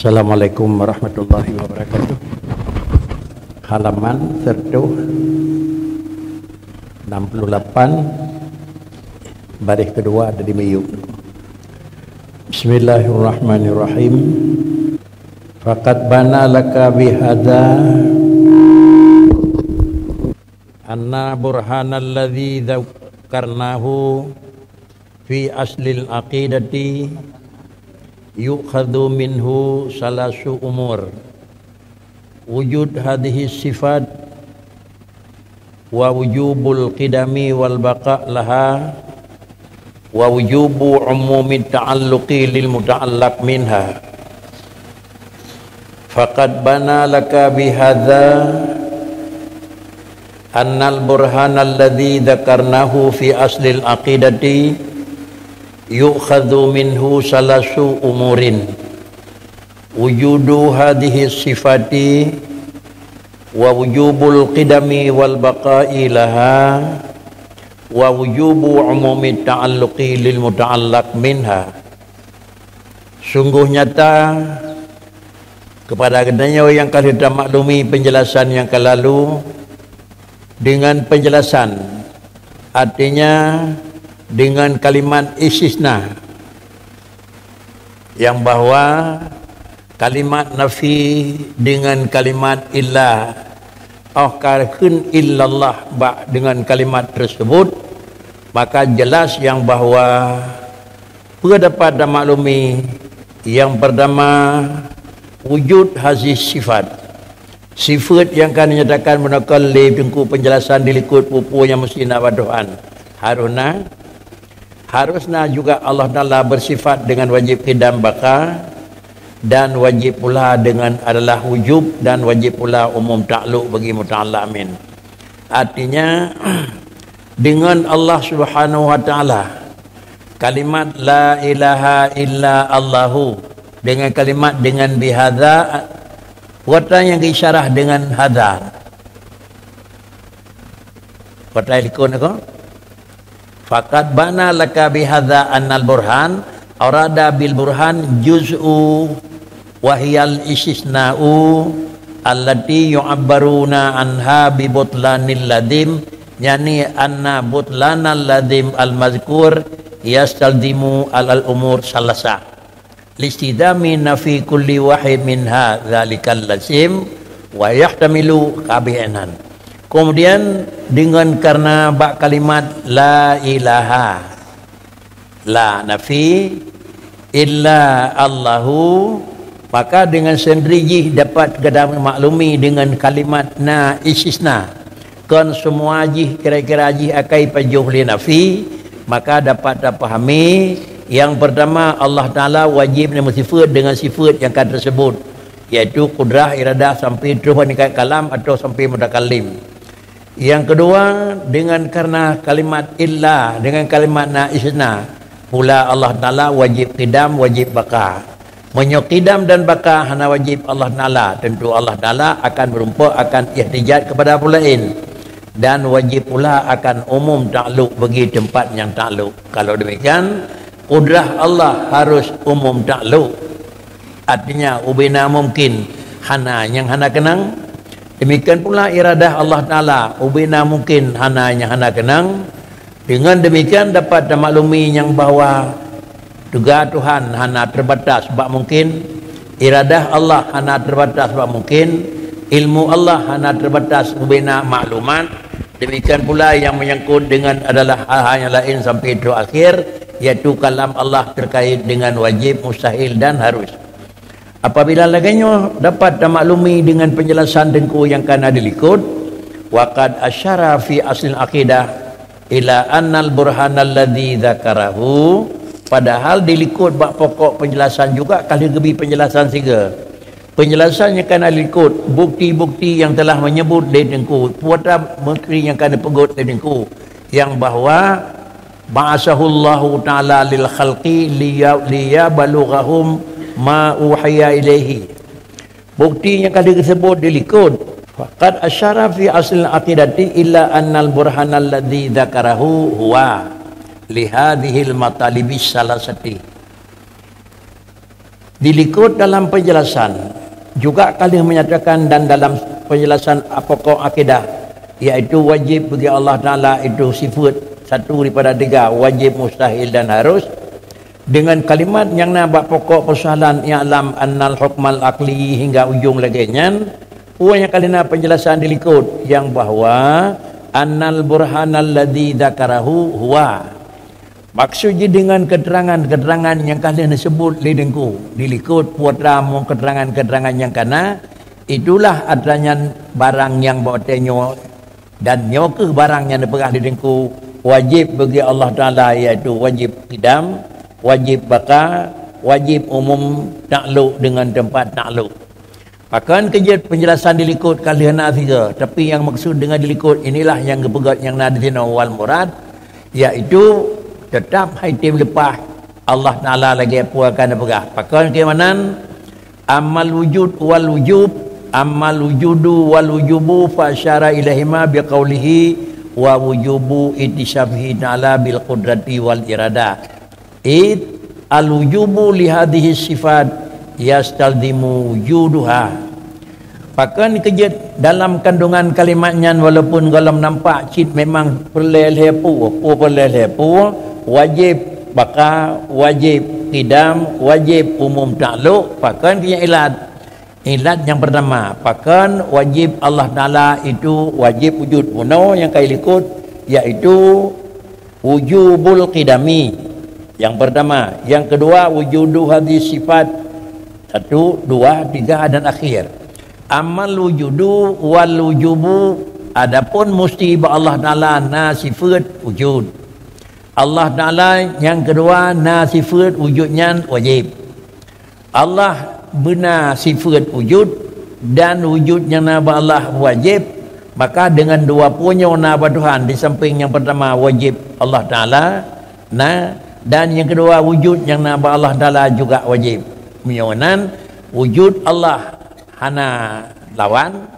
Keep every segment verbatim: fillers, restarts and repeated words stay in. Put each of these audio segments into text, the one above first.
Assalamualaikum warahmatullahi wabarakatuh. Halaman seratus enam puluh lapan, baris kedua dari miyup. Bismillahirrahmanirrahim. Faqad bana laka bihadza anna burhanalladzi dzakarnahu fi aslil aqidati yu'khadzu minhu salasu umur. Wujud hadhihi sifat wa wujubul qidami wal baqa laha wa wujubu umumi ta'alluqi lil muta'allaq minha. Faqad bana laka bihadza annal burhana alladzi dzakarnahu fi aslil aqidati yu'khadzu minhu salasu umurin. Wujudu hadhihi sifati wa wujubul qidami wal baqa'i laha wa wujubu umumi ta'alluqi lil muta'allaq minha. Sungguh nyata kepada geutanyoe nyang ka lheueh tamaklumi penjelasan nyang ka lalu dengan penjelasan, artinya dengan kalimat istisna, yang bahwa kalimat nafi dengan kalimat illa, oh ka kheun illallah bak dengan kalimat tersebut, maka jelas yang bahwa peue dapat tamaklumi, yang pertama, wujud hadhihi sifat. Sifat yang ka dinyatakan meunokel lé teungku penjelasan di likot peue-peue nyang meusti na bak Tuhan. Harusna, harusna juga Allah Taala bersifat dengan wajib qidam baqa dan wajib pula dengan adalah wujub dan wajib pula umum ta'alluq bagi muta'allaq min. Artinya, dengan Allah Subhanahu wa Taala, kalimat la ilaha illa Allahu, dengan kalimat dengan bihadza, wata nyang geuisyarah dengan hadza. Wata likot ko? Faqad bana laka bihadza annal burhan, arada bil burhan juz'u wa hiyal istisna'u allati yu'abbaruna anha bi butlanil lazim, yani anna butlanal lazim al mazkur yastalzimu al, al umur salasa. Listidami nafi kulli wahid minha dzalikal lazim wa yahtamilu qabihan. Kemudian dengan karena bak kalimat la ilaha, la nafi, illa Allahu, maka dengan sendiri jih dapat geuda maklumi dengan kalimat na istisna. Kon semua jih kira-kira jih akai pajoh lé nafi, maka dapat tapahami, yang pertama, Allah Taala wajib dan bersifat dengan sifat yang ka tersebut, yaitu kudrah, iradah, sampai terus meningkat kalam atau sampai mutakallim. Yang kedua, dengan karena kalimat illa, dengan kalimat na istisna, pula Allah Taala wajib qidam, wajib baqa. Meunyoe qidam dan baqa hana wajib Allah Taala, tentu Allah Taala akan meureumpok akan ihtijaj kepada peue laén, dan wajib pula akan umum ta'alluq bagi teumpat nyang ta'alluq. Kalau demikian, kudrah Allah harus umum ta'alluq. Artinya, ubena mungkin hana nyang hana keunong. Demikian pula iradah Allah Taala, ubena mungkin hana nyang hana keunong. Dengan demikian dapat tamaklumi nyang bahwa teuga Tuhan hana terbatas bak mungkin, iradah Allah hana terbatas bak mungkin, ilmu Allah hana terbatas ubena maklumat. Demikian pula yang menyangkut dengan adalah hal-hal yang lain sampai trok akhir, yaitu kalam Allah terkait dengan wajib, mustahil dan harus. Apabila lagée nyoe dapat tamaklumi dengan penjelasan teungku nyang kana dilikot, wa qad asyara fi aslil aqidah ila annal burhanal ladzi dzakarahu, padahal dilikot bak pokok penjelasan juga ka lheueh geubi penjelasan sigoe. Penjelasan nyang kana dilikot, bukti-bukti yang telah menyebut lé teungku, puata mukri nyang kana peugot lé teungku, yang bahwa ba'atsahullahu ta'ala lil khalqi liya-, liyabalughahum ma uhiya ilaihi. Bukti nyang ka diseubut dilikot, faqad asyara fi aslil aqidati illa annal burhanal ladzi dzakarahu huwa li hadzihil matalibis salasati. Di likot dalam penjelasan juga ka lheueh menyatakan dan dalam penjelasan pokok akidah, yaitu wajib bagi Allah Taala itu sifat satu daripada tiga, wajib, mustahil dan harus, dengan kalimat nyang na bak pokok persoalan i'lam annal hukmal aqli hingga ujong lagée nyan, peue nyang ka lheueh na penjelasan di likot nyang bahwa annal burhanal ladzi dzakarahu huwa. Maksud jih dengan keterangan-keterangan nyang ka lheueh neuseubut lé Teungku di likot, peue atra mong keterangan-keterangan nyang ka na, itulah atra nyan barang nyang bak watée nyoe, dan nyoe kheueh barang nyang neupeugah lé Teungku, wajib bagi Allah Taala, yaitu wajib qidam, wajib baqa, wajib umum takluk dengan tempat takluk. Pakon keu jeuet penjelasan di likot ka lheueh na sigoe, tapi nyang maksud deungon di likot inilah nyang geupeugét nyang na di sinoe, wal murad, yaitu teutap hai tem leupah Allah Taala lagée peue ka neupeugah. Pakon keu meunan, amal wujud wal wujub, amal wujudu wal wujubu fa asyara ilaihima biqaulihi wa wujubu ittisafihi ta'ala bil qudrati wal iradah. Id al-wujubu li hadhihi sifat yastalzimu wujuduha. Pakon keu jeuet dalam kandungan kalimat nyan, walaupun gohlom nampak cit memang peureulée lhée peue, peue peureulée lhée peue, wajib baqa, wajib qidam, wajib umum takluk, pakon keu jeuet ilat. Ilat nyang pertama, pakon wajib Allah Taala itu wajib wujud. Bunoe nyang ka ilikot, yaitu wujubul qidami. Yang pertama, yang kedua wujudu hadis sifat. Satu, dua, tiga, dan akhir. Amal wujudu wal wujubu, adapun musti bak Allah Taala na sifat wujud. Allah Taala yang kedua na sifat wujud nyan wajib. Allah beuna sifat wujud dan wujud nyang na bak Allah wajib, maka dengan dua peue nyoe na bak Tuhan di samping nyang pertama wajib Allah Taala na, dan yang kedua wujud nyang na bak Allah Taala juga wajib. Meunyoe nan wujud Allah hana lawan,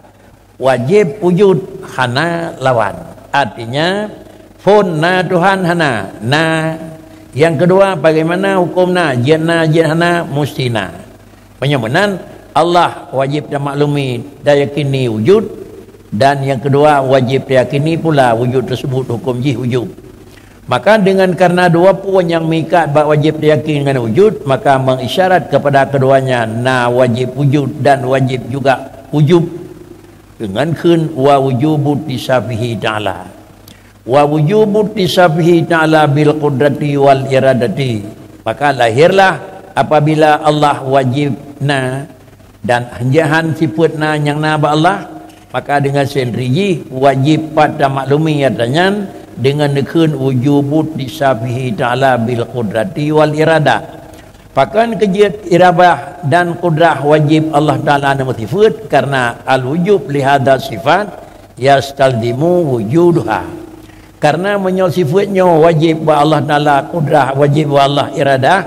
wajib wujud hana lawan. Artinya, phon na Tuhan hana, na. Yang kedua, bagaimana hukum na, jeuet na, jeuet hana, musti na. Meunyoe meunan, Allah wajib tamaklumi, tayakini wujud, dan yang kedua, wajib tayakini pula wujud tersebut hukum jih wujud. Maka dengan karena dua peue nyang meuikat bak wajib tayakini ngon wujud, maka mengisyarat kepada keduanya na wajib wujud dan wajib juga wujub. Deungon kheun wa wujubu tisafihi ta'ala. Wa wujubu tisafihi ta'ala bil qudrati wal iradati. Maka lahirlah apabila Allah wajib na dan hanjahan sifat na nyang na bak Allah, maka dengan sendiri jih wajib pat tamaklumi atra nyan dengan neukheun wujubu tisafihi ta'ala bil qudrati wal iradah. Pakon keu jeuet irabah dan kudrah wajib Allah Taala neumeusifeuet, karena al-wujub li hadza sifat yastalzimu wujuduha. Karena meunyoe sifeuet nyoe wajib bak Allah Taala, kudrah wajib bak Allah, iradah,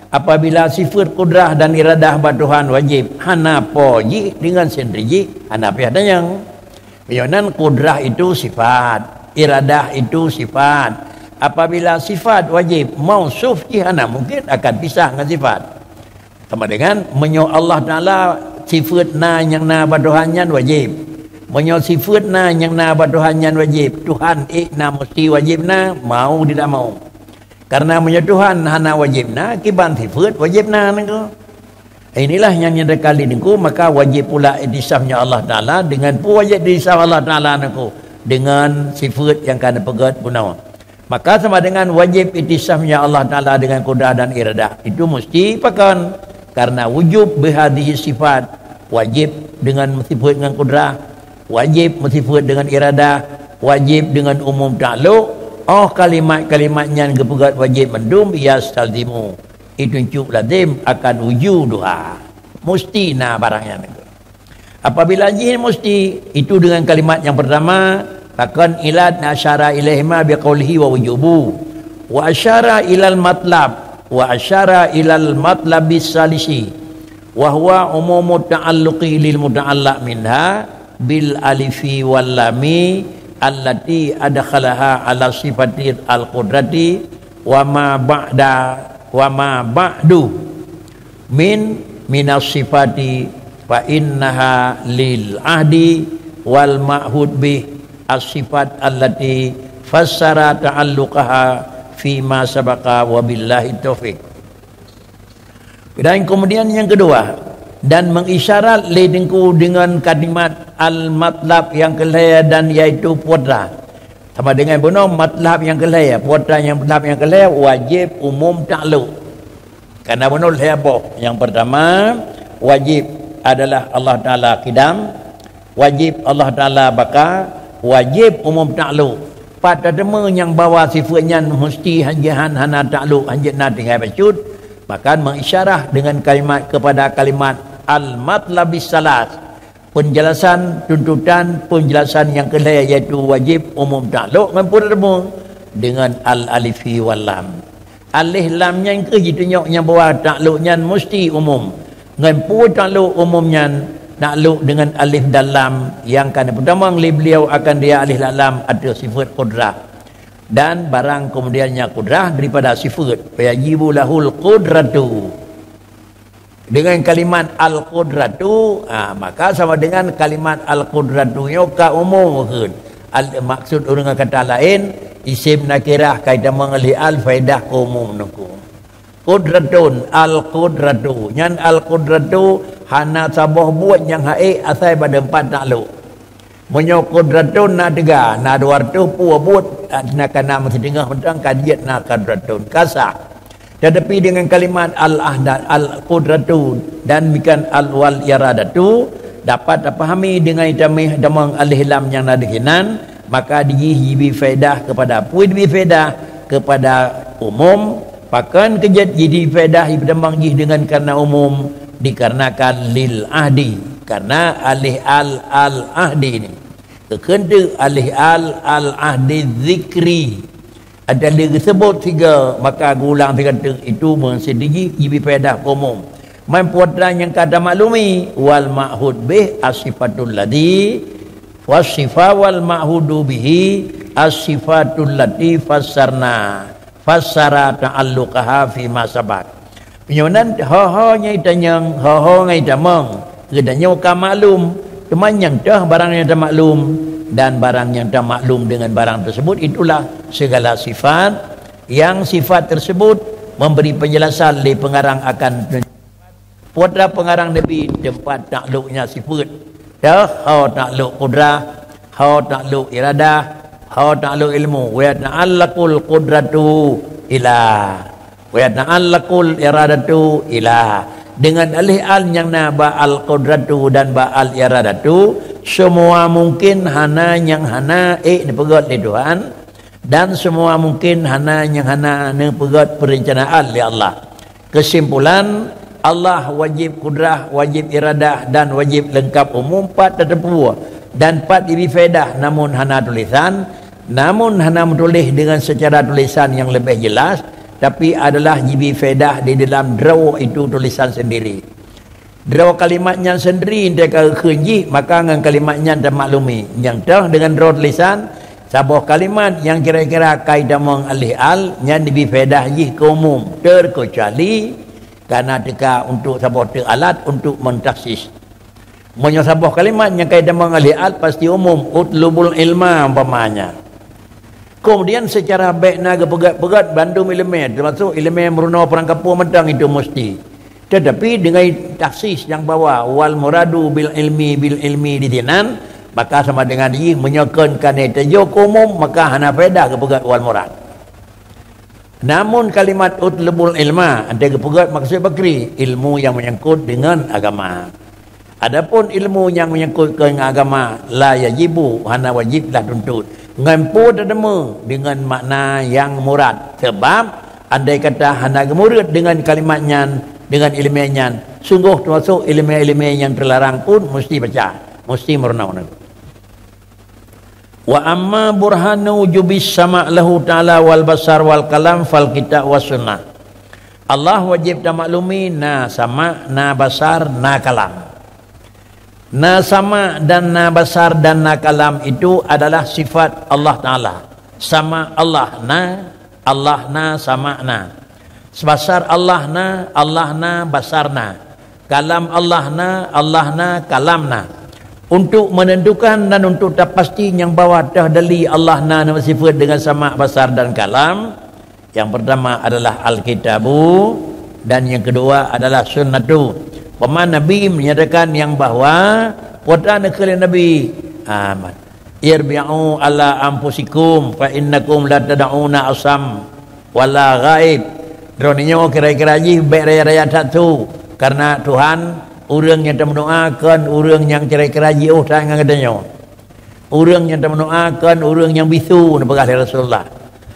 apabila sifeuet kudrah dan iradah bak Tuhan wajib, hana po jih deungon sendiri jih, hana piah tanyong. Meunyoe nan kudrah itu sifat, iradah itu sifat. Apabila sifat wajib, mausuf jih hana mungkin akan pisah ngon sifat. Sama dengan meunyoe Allah Taala sifat na nyang na bak Tuhan nyan wajib. Meunyoe sifat na nyang na bak Tuhan nyan wajib, Tuhan ék na mesti wajib na, mau tidak mau. Karena meunyoe Tuhan hana wajib na, kiban sifat wajib na nangko. Inilah nyang nyata kali nangko, maka wajib pula itisaf nyoe Allah Taala dengan peue wajib itisaf Allah Taala nangko, dengan sifat nyang ka neupeugét bunoe. Maka sama dengan wajib itisaf nyoe Allah Taala dengan kudrah dan iradah. Itu mesti pakon, karena wujub bihadhihi sifat, wajib dengan sifat ngon kudrah, wajib meusifat dengan iradah, wajib dengan umum takluk. Oh kalimat-kalimat nyan geupeugét wajib mandum, yastalzimu. Itu cuk lazim akan wujuduha. Musti na barang nyan. Apabila jih musti, itu dengan kalimat yang pertama, pakon ilat na asyara ilaihima biqaulihi wa wujubu. Wa asyara ilal matlab, wa asyara ilal matlabis salisi. Wa huwa umumu ta'alluqi lil muta'allaq minha bil alifi wal lami allati adkhalaha ala sifati al qudrati wa ma ba'da, wa ma ba'du min minas sifati fa innaha lil ahdi wal ma'hud bih as-sifat allati fassara ta'alluqaha fi ma sabaqa, wa billahi taufiq. Dan kemudian yang kedua, dan mengisyarat lé Teungku dengan kalimat al-matlab yang keulhèe dan yaitu putra. Sama dengan bunoe matlab yang keulhèe, putra yang matlab yang keulhèe wajib umum takluk. Karena bunoe lhèe boh. Yang pertama, wajib adalah Allah Taala kidam, wajib Allah Taala baka, wajib umum takluk. Pat tateumé nyang bahwa sifeut nyan meusti hanjeut hana takluk, hanjeut na tinggai bacut, bahkan mengisyarah dengan kalimat kepada kalimat al-matlabis salas. Penjelasan tuntutan, penjelasan nyang keulhèe yaitu wajib umum takluk ngon peue teuma dengan al-alifi wal lam. Alif lam nyan kheueh jitunyok nyang bahwa takluk nyan meusti umum. Ngon peue takluk umum nyan, takluk dengan alif dan lam nyang ka neupeutamong lé beliau akan dia alif dan lam ateueh sifeut qudrah. Dan barang kemudian nyang qudrah daripada sifeut, fayajibu lahul qudratu. Dengan kalimat al-qudratu, ha, maka sama dengan kalimat al-qudratu nyoe ka umum kheun. Al, maksud ureuëng kata laén, isim nakirah ka itamong alif al faedah keu umum nungku. Qudratun, al-qudratu. Nyan al-qudratu hana saboh buet nyang haék asai bak teumpat takluk. Meunyoe qudratun na teuga, na dua reutôh pue buet, na kana meusideungoh mantong ka jeuet na qudratun, ka sah. Tetapi dengan kalimat al-ahda, al-qudratu dan bukan al-wal iradatu dapat tapahami dengan itameh damang alif lam nyang na dikhinan, maka dijih jibi faedah kepada peue jibi faedah kepada umum, pakon keujeuet jibi faedah jipeudamang jih dengan karena umum, dikarenakan lil ahdi, karena alih al al ahdi ni. Keukeunteuk alih al al ahdi zikri. Ada lé geuseubut siga, maka geuulang siga teuk itu meusidiji jibi faedah keu umum. Man putra nyang ka tamaklumi, wal ma'hud bih as-sifatul lati, was sifa wal ma'hudu bihi as-sifatul lati fassarna, fassara ta'alluqaha fi ma sabaq. Meunyoe nan ho-ho nyang itanyong, ho-ho nyang itamong, geutanyoe ka maklum, teuma nyang toh barang nyang tamaklum, dan barang nyang tamaklum dengan barang tersebut itulah segala sifat, yang sifat tersebut memberi penjelasan lé pengarang akan putra pengarang Nabi tempat takluknya sifat. Toh ho takluk qudrah, ho takluk iradah, ho takluk ilmu. Wa ta'allaqul qudratu ila. Wa ta'allaqul iradatu ila. Dengan alih al nyang na ba al-qudratu dan ba al-iradatu, semua mungkin hana nyang hana ék neupeugét lé Tuhan, dan semua mungkin hana nyang hana neupeugét perencanaan lé Allah. Kesimpulan, Allah wajib kudrah, wajib iradah, dan wajib leungkap umum pat tateupeue dan pat jibi faedah, namun hana tulisan, namun hana meutuléh dengan secara tulisan nyang leubeh jelas, tapi adalah jibi faedah di dalam droe itu tulisan sendiri. Droe kalimat nyan sendiri teuka geukheun jih, maka ngon kalimat nyan tamaklumi. Nyang toh dengan droe tulisan, saboh kalimat nyang kira-kira ka itamong alih al, nyan jibi faedah jih keu umum, terkecuali kana teuka untuk saboh teuk alat untuk mentakhsis. Meunyoe saboh kalimat nyang ka itamong alih al pasti umum, utlubul ilma umpamanya. Kemudian secara bék na geupeugét-peugét bandum ileumé, teumasuk ileumé meurunoe peurangkapeue mantong itu musti. Tetapi dengan takhsis nyang bahwa wal muradu bil ilmi bil ilmi di sinan, maka sama dengan jih meunyoe kon ka na teujoe keu umum, maka hana faedah geupeugét wal murad. Namun kalimat utlubul ilma ada geupeugét maksud bakri, ilmu yang menyangkut dengan agama. Adapun ilmu nyang menyangkut keu agama, la yajibu, hana wajib lah tuntut. Ngon peue tadeungoe deungon makna nyang murad. Sebab andai kata hana geumurad deungon kalimat nyan, deungon ileumé nyan, sunggoh teumasok ileumé-ileumé nyang teularang pun musti baca, musti meurunoe. Wa amma burhanu wujubis sama' lahu ta'ala wal basar wal kalam fal kitab was sunnah. Allah wajib tamaklumi na sama', na basar, na kalam. Na sama' dan na basar dan na kalam itu adalah sifat Allah Ta'ala. Sama' Allah na, Allah na, sama' na. Basar Allah na, Allah na, basar na. Kalam Allah na, Allah na, kalam na. Untuk menentukan dan untuk tapasti nyang bahwa teuh dali Allah na, na sifat dengan sama, basar dan kalam, yang pertama adalah Alkitabu dan yang kedua adalah Sunnatu. Pemahaman Nabi menyatakan yang bahwa, peue ta neukheun lé Nabi, ah, "Irbi'u ala anfusikum fa innakum la tad'una asam wala ghaib." Droeneuh nyoe kira-kira jih bék raya-raya that su, karena Tuhan, ureuëng nyang tameudoá kon ureuëng nyang kira-kira jiôh that ngon geutanyoe. Ureuëng nyang tameudoá kon ureuëng nyang bisu, neupeugah lé Rasulullah.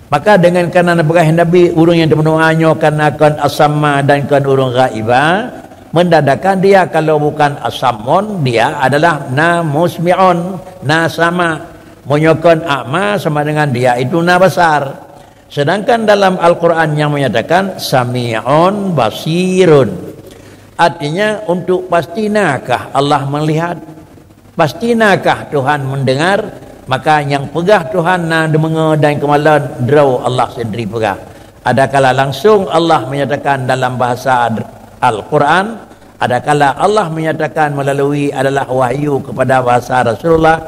Maka dengan kana neupeugah Nabi, ureuëng nyang tameudoá nyoe kana kon asamma dan kon ureuëng ghaiba, mendadakan dia kalau bukan asamon, dia adalah na musmi'on, na sama. Meunyoe kon a'ma, sama dengan dia itu na basar. Sedangkan dalam Al-Quran yang menyatakan sami'on basirun. Artinya, untuk pasti nakah Allah melihat? Pasti nakah Tuhan mendengar? Maka nyang peugah Tuhan na deumeungoe dan keumalon, droe Allah sendiri peugah. Adakala langsung Allah menyatakan dalam bahasa Al-Quran, adakala Allah menyatakan melalui adalah wahyu kepada bahasa Rasulullah.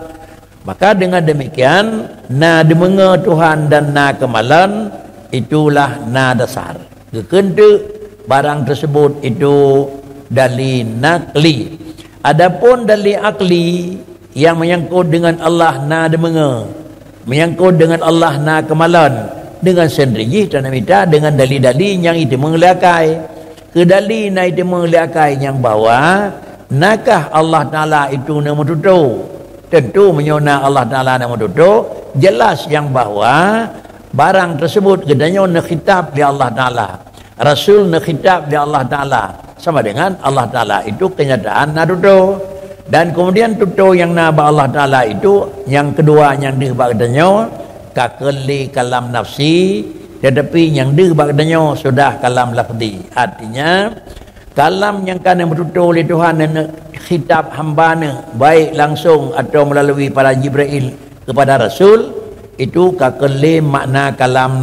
Maka dengan demikian, na deumeungoe Tuhan dan na keumalon, itulah na dasar. Geukheun teuk barang tersebut itu dali nakli. Adapun dali akli yang menyangkut dengan Allah na deumeungoe, menyangkut dengan Allah na keumalon, dengan sendiri jih tanah mita dengan dali-dali nyang iteumeung lé akai. Keu dali na iteumeung lé akai nyang bahwa nakah Allah Taala itu neumeututoe. Tentu meunyoe na Allah Taala neumeututoe, jelas nyang bahwa barang tersebut geutanyoe neukhitab lé Allah Taala. Rasul neukhitab lé Allah Taala, sama dengan Allah Taala itu kenyataan na tutoe. Dan kemudian tutoe nyang na bak Allah Taala itu, nyang keudua nyang deuh bak geutanyoe, ka kheun lé kalam nafsi, tetapi nyang deuh bak geutanyoe sudah kalam lafzi. Artinya, kalam nyang ka neumeututoe lé Tuhan neukhitab hamba Neuh, baik langsung atau melalui para Jibril kepada Rasul, itu ka kheun lé makna kalam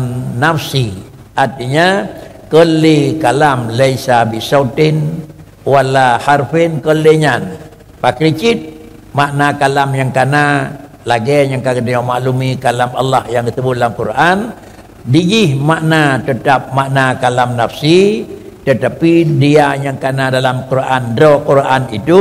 nafsi. Artinya, kheun lé kalam laisa bisautin wala harfin, kheun lé nyan. Pakri cit makna kalam nyang kana, lagée nyang ka geutanyoe maklumi kalam Allah nyang geuseubut lam Quran, dijih makna teutab makna kalam nafsi, tetapi dia nyang kana dalam Quran, droe Quran itu,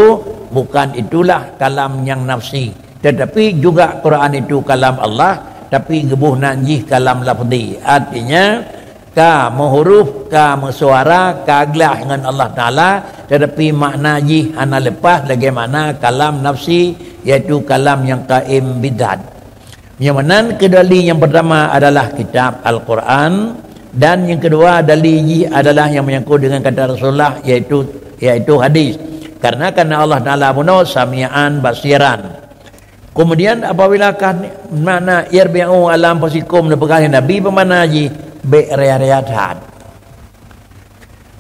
bukan itulah kalam nyang nafsi, tetapi juga Quran itu kalam Allah, tapi geuboh nan jih kalam lafzi. Artinya, ka meuhuruf, ka meusuara, ka glah ngon Allah Taala, tetapi makna jih hana leupah lagée makna kalam nafsi, yaitu kalam nyang qaim bidzat. Nyang meunan keu dali nyang pertama adalah kitab Al-Quran, dan nyang keudua dali jih adalah nyang menyangkut dengan kata Rasulullah, yaitu, yaitu hadis. Karena, karena Allah Taala bunoe sami'an basiran. Kemudian apabila ka makna irbi'u ala anfusikum neupeugah lé Nabi, peue makna jih? Bék raya-raya that.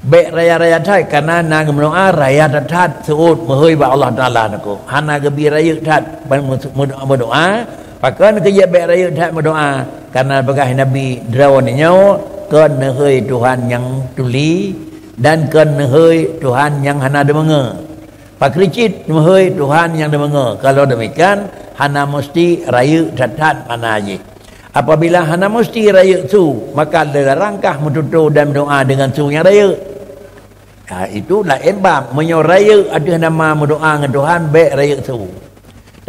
Bék raya-raya that, karena na geumeudoá raya that-that seuôt meuhôi bak Allah Taala neuko. Hana geubi rayeuk that ban meudoá. Pakon keu jeuet bék rayeuk that meudoá? Karena peugah Nabi, droeneuh nyoe kon neuhôi Tuhan nyang tuli dan kon neuhôi Tuhan nyang hana deumeungoe. Pakri cit meuhôi Tuhan nyang deumeungoe. Kalau demikian, hana musti rayeuk that-that makna jih. Apabila hana musti rayeuk su, maka dilarang kah meututoe dan meudoá deungon su nyang rayeuk. Ha, itu laén bab. Meunyoe rayeuk ateueh nama meudoá ngon Tuhan, bék rayeuk su.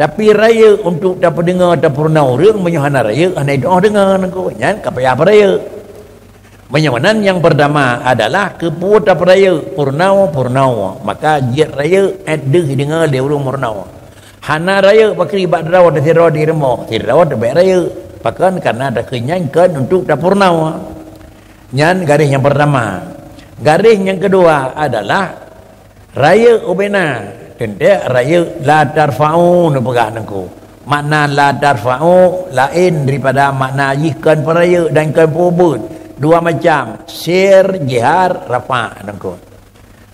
Tapi rayeuk untuk tapeudeungoe, tapeurunoe ureuëng, meunyoe hana rayeuk, hana jitu'oh deungoe, nyan ka payah peurayeuk. Meunyoe meunan, nyang peurtama adalah keupeue tapeurayeuk, peurunoe, peurunoe. Maka jeuet rayeuk, eh, deuh deungoe lé ureuëng meurunoe. Hana rayeuk pakri bak droe, sidroe di rumoh, sidroe teubèk rayeuk. Pakon? Karena takheun nyan kon untuk tapeurunoe. Nyan garéh nyang peurtama. Garéh nyang keudua adalah rayeuk ubena, teuntèe rayeuk la tarfa'u neupeugah Teungku. Makna la tarfa'u laén daripada makna jih kon peurayeuk dan kon peubeuet. Dua macam, sir, jihar, rafa' Teungku.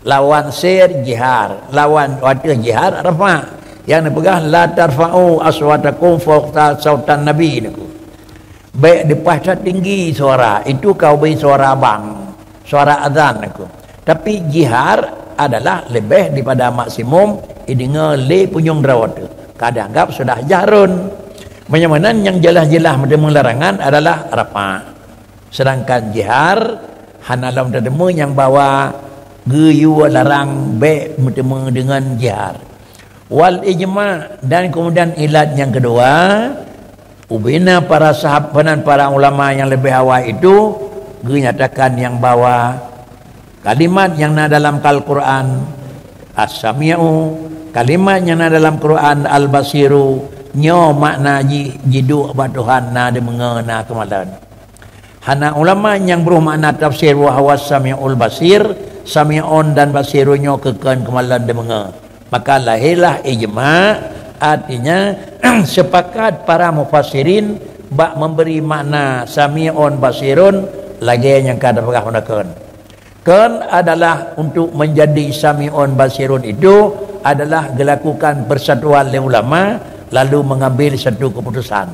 Lawan sir, jihar, lawan ateueh jihar, rafa'. Nyang neupeugah la tarfa'u aswatakum fauqa sautan Nabi Teungku. Bèk dipaih that tinggi suara, itu ka ubé suara bang, suara azan Teungku. Tapi jihar adalah leubeh daripada maksimum ideungoe lé punyueng droe teuh, ka dianggap sudah jahrun. Meunyoe meunan nyang jeulaih-jeulaih meuteumé larangan adalah rafa'. Sedangkan jihar hana lom teuteumé nyang bahwa geuyue larang bék meuteumé deungon jihar. Wal ijma', dan kemudian ilat nyang keudua, ubena para sahabat dan para ulama nyang leubeh awai itu geunyatakan nyang bahwa kalimat nyang na dalam Al-Qur'an As-Sami'u, kalimat nyang na dalam Qur'an Al-Basiru, nyoe makna jih jiduek bak Tuhan na deungoe na keumalon. Hana ulama nyang broh makna tafsir wa huwa samiul basir, samiun dan basirun nyoe keu kon keumalon deungoe. Maka lahirlah ijma', artinya sepakat para mufassirin bak memberi makna samiun basirun lagée nyang ka teupeugah meunakon. Kon adalah untuk menjadi samiun basirun itu adalah dilakukan persatuan lé ulama lalu mengambil satu keputusan.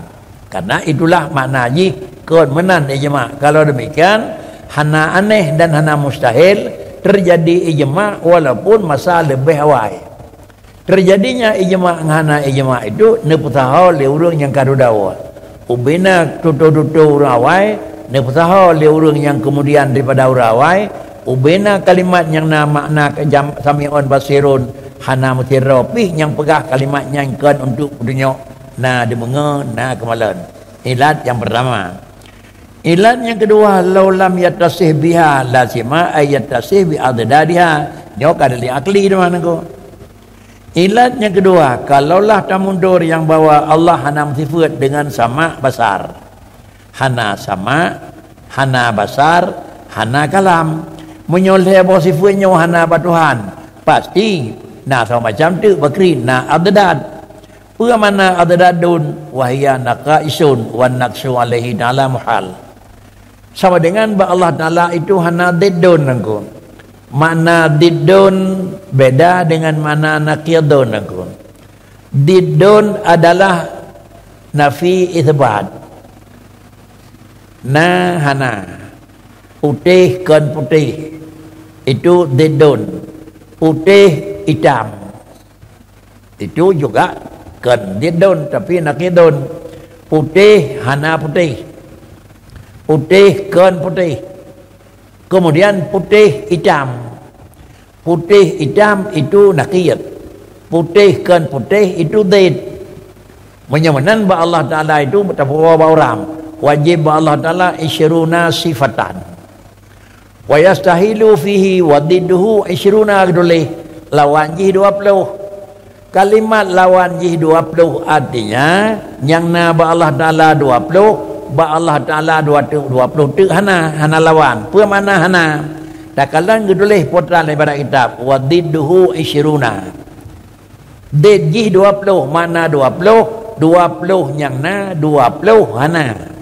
Karena itulah makna jih kon meunan ijma'. Kalau demikian, hana aneh dan hana mustahil terjadi ijma' walaupun masa leubeh awai. Terjadinya ijma' ngon hana ijma' itu neupeusaho lé ureuëng nyang ka dudoe. Ubena tutoe-tutoe ureuëng awai neupeusaho lé ureuëng nyang kemudian daripada ureuëng awai, ubena kalimat nyang na makna kejam samiun basirun hana meusidroe pih nyang peugah kalimat nyan kon untuk peutunyok na deungoe na keumalon. Ilat nyang pertama. Ilat nyang keudua, laulam yatasih biha lazima ay yatasih bi adadadiha. Nyoe ka dalil akli teuma nangko. Ilat nyang keudua, kalaulah tamundur nyang bahwa Allah hana meusifeuet deungon sama' basar. Hana sama', hana basar, hana kalam. Meunyoe lhée boh sifeuet nyoe hana bak Tuhan, pasti na saboh macam teuk bakri na adadad. Peue makna adadadun? Wahia naqaisun wan naqsu alaihi ta'ala muhal. Sama dengan bak Allah Taala itu hana diddun nangko. Makna diddun beda dengan makna naqidun nangko. Diddun adalah nafi isbat. Na hana. Putéh kon putéh. Itu diddun. Putéh itam. Itu juga kon diddun tapi naqidun. Putéh hana putéh. Putéh kon putéh. Kemudian putéh itam. Putéh itam itu naqid. Putéh kon putéh itu did. Meunyoe meunan bak Allah Taala itu tapeuwoe bak uram. Wajib bak Allah Taala isyruna sifatan. Wa yastahilu fihi wa didduhu isyruna geutuléh, lawan jih dua ploh. Kalimat lawan jih dua ploh artinya nyang na bak Allah Taala dua ploh, bak Allah Taala dua teuk, dua ploh teuk hana, hana lawan. Peue makna hana? Takalon geutuléh putra lé barat kitab, wa didduhu isyruna. Did jih dua ploh, makna dua ploh, dua ploh nyang na, dua ploh hana.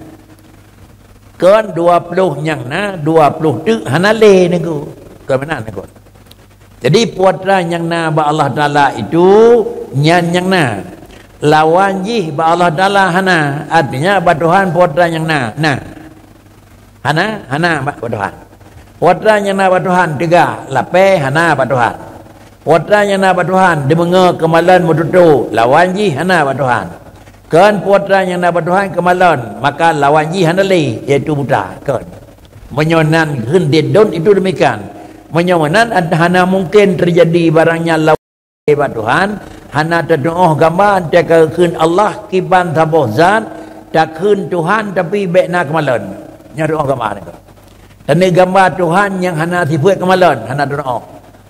Kon dua ploh nyang na, dua ploh teuk hana lé nangko. Kon meunan nangko. Jadi putra nyang na bak Allah Taala itu nyan nyang na. Lawan jih bak Allah Taala hana, artinya bak Tuhan putra nyang na. Nah. Hana, hana bak Tuhan. Putra nyang na bak Tuhan teuga, lapée hana bak Tuhan. Putra nyang na bak Tuhan deungoe keumalon meututoe, lawan jih hana bak Tuhan. Kon putra nyang na bak Tuhan keumalon, maka lawan jih hana lé, yaitu buta. Kon. Meunyoe nan kheun diddun itu demikian. Meunyoe meunan hana mungkin terjadi barang nyang lawan bak Tuhan, hana tatuoh gamba teuka kheun Allah kiban saboh zat, takheun Tuhan tapi bék na keumalon. Nyoe tuoh gamba niko. Teuneuk gamba Tuhan nyang hana sifeuet keumalon, hana tatuoh.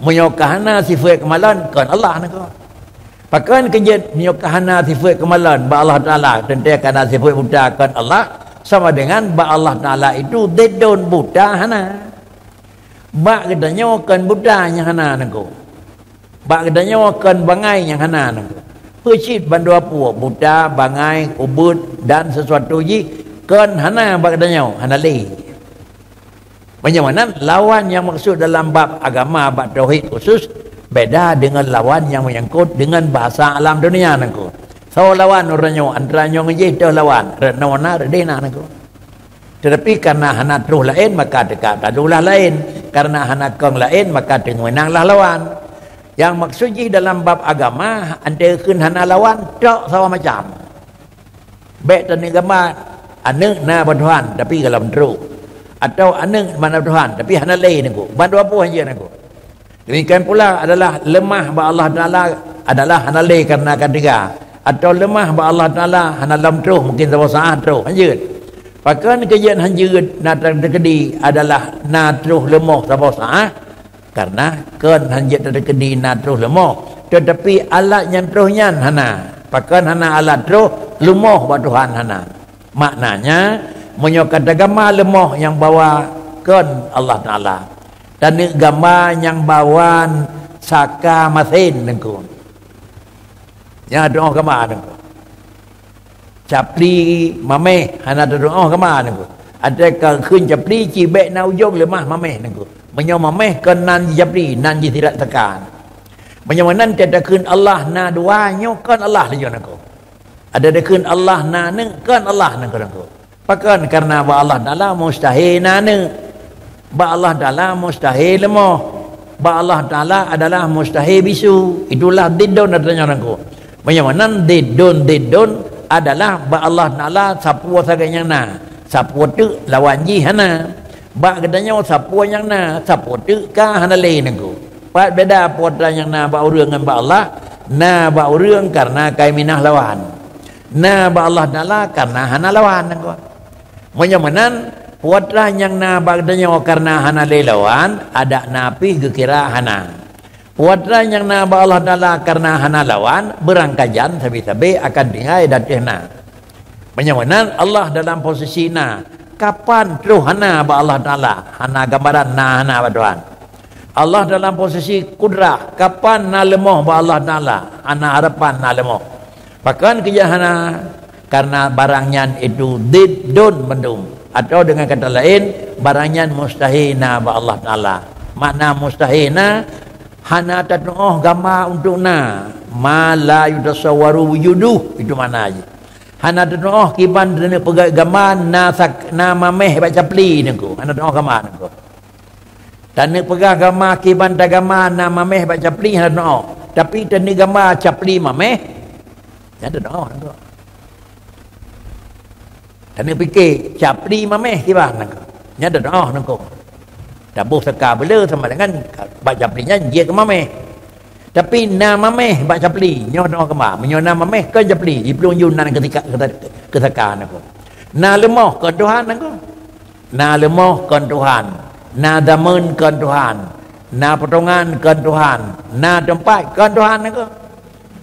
Meunyoe ka hana sifeuet keumalon, kon Allah niko. Pakon keujeuet meunyoe ka hana sifeuet keumalon bak Allah Taala, teuntée ka na sifeuet buta kon Allah, sama dengan bak Allah Taala itu diddun buta hana. Bak geutanyoe kon buta nyang hana nangko. Bak geutanyoe kon bangai nyang hana nangko. Peucit bandua peue buta, bangai, ubeuet dan sesuatu jih kon hana bak geutanyoe, hana lé. Meunyoe meunan lawan nyang meukeusud dalam bab agama bak tauhid khusus beda deungon lawan nyang meunyangkot deungon bahasa alam dunia nangko. Soe lawan uroe nyoe antara nyoe ngon jih toh lawan, rot noe na rot deh na nangko. Tetapi karena hana troh laén maka teuka tadulah laén. Karena hana kong laén, maka teungeunang lah lawan. Nyang maksud jih dalam bab agama, antara kheun hana lawan, tok saboh macam. Bèk taneuk gamba aneuëk na bak Tuhan, tapi golom troh. Atau aneuëk na bak Tuhan, tapi hana lé Teungku. Ban dua boh hanjeuet Teungku. Demikian pula adalah leumah bak Allah Taala adalah hana lé karena ka teuga. Atau leumah bak Allah Taala hana lom troh, mungkin saboh saát troh, hanjeuet. Pakon keu jeuet hanjeuet na teukeudi adalah na troh leumoh saboh saát, karena kon hanjeuet teukeudi na troh leumoh, teutapi alat nyang troh nyan hana. Pakon hana alat troh, leumoh bak Tuhan hana. Maknanya, meunyoe ka tagama leumoh nyang bawa kon Allah Taala, taneuk gamba nyang bawa saka masen Teungku. Nyan teuoh gamba Teungku. Capli maméh hana teuoh gamba Teungku. Ada ka kheun capli cit bèk na ujong leumah maméh Teungku. Meunyoe maméh kon nan jih capli, nan jih sirat saka. Meunyoe meunan teutakheun Allah na dua, nyoe kon Allah laju Teungku. Ada takheun Allah na aneuëk, kon Allah Teungku. Pakon? Karena bak Allah Taala mustahil na aneuëk. Bak Allah Taala mustahil leumoh. Bak Allah Taala adalah mustahil bisu. Itulah diddon ata nyoe Teungku. Meunyoe meunan diddon-diddon adalah bak Allah Taala sapeue sagai nyang na, sapeue teuk lawan jih hana. Bak geutanyoe sapeue nyang na, sapeue teuk ka hana lé Teungku. Pat beda peue ata nyang na bak ureuëng ngon bak Allah? Na bak ureuëng karena ka minah lawan. Na bak Allah Taala karena hana lawan Teungku. Meunyoe meunan, peue ata nyang na bak geutanyoe karena hana lé lawan, adak na pih geukira hana. Peue ata nyang na bak Allah Taala karena hana lawan, beurangkajan sabe-sabe akan tinggai di ateueh na. Meunyoe meunan, Allah dalam posisi na, kapan troh hana bak Allah Taala? Hana gambaran na hana bak Tuhan. Allah dalam posisi kudrah, kapan na leumoh bak Allah Taala? Hana harapan na leumoh. Pakon keu jeuet hana? Karena barang nyan itu diddon bandum. Atau dengan kata lain, barang nyan mustahil na bak Allah Taala. Makna mustahil na, hana tatuoh gamba untuk na. Ma la yutasawwaru wujuduh, itu makna jih. Hana tatuoh kiban taneuk peugah gamba na sak-, na maméh bak capli Teungku. Hana tatuoh gamba Teungku. Taneuk peugah gamba kiban tagama na maméh bak capli hana tatuoh. Tapi taneuk gamba capli maméh, nyan tatuoh Teungku. Taneuk pike capli maméh kiban Teungku. Nyan tatuoh Teungku. Taboh saka beuleu sama dengan bak capli nyan jeuet keu maméh. Tapi na maméh bak capli, nyoe tatuoh gamba. Meunyoe na maméh kon capli, jiplueng ju nan keutika-, keuta-, keu saka Teungku. Na leumoh kon Tuhan Teungku. Na leumoh kon Tuhan, na zameun kon Tuhan, na potongan kon Tuhan, na teumpat kon Tuhan Teungku.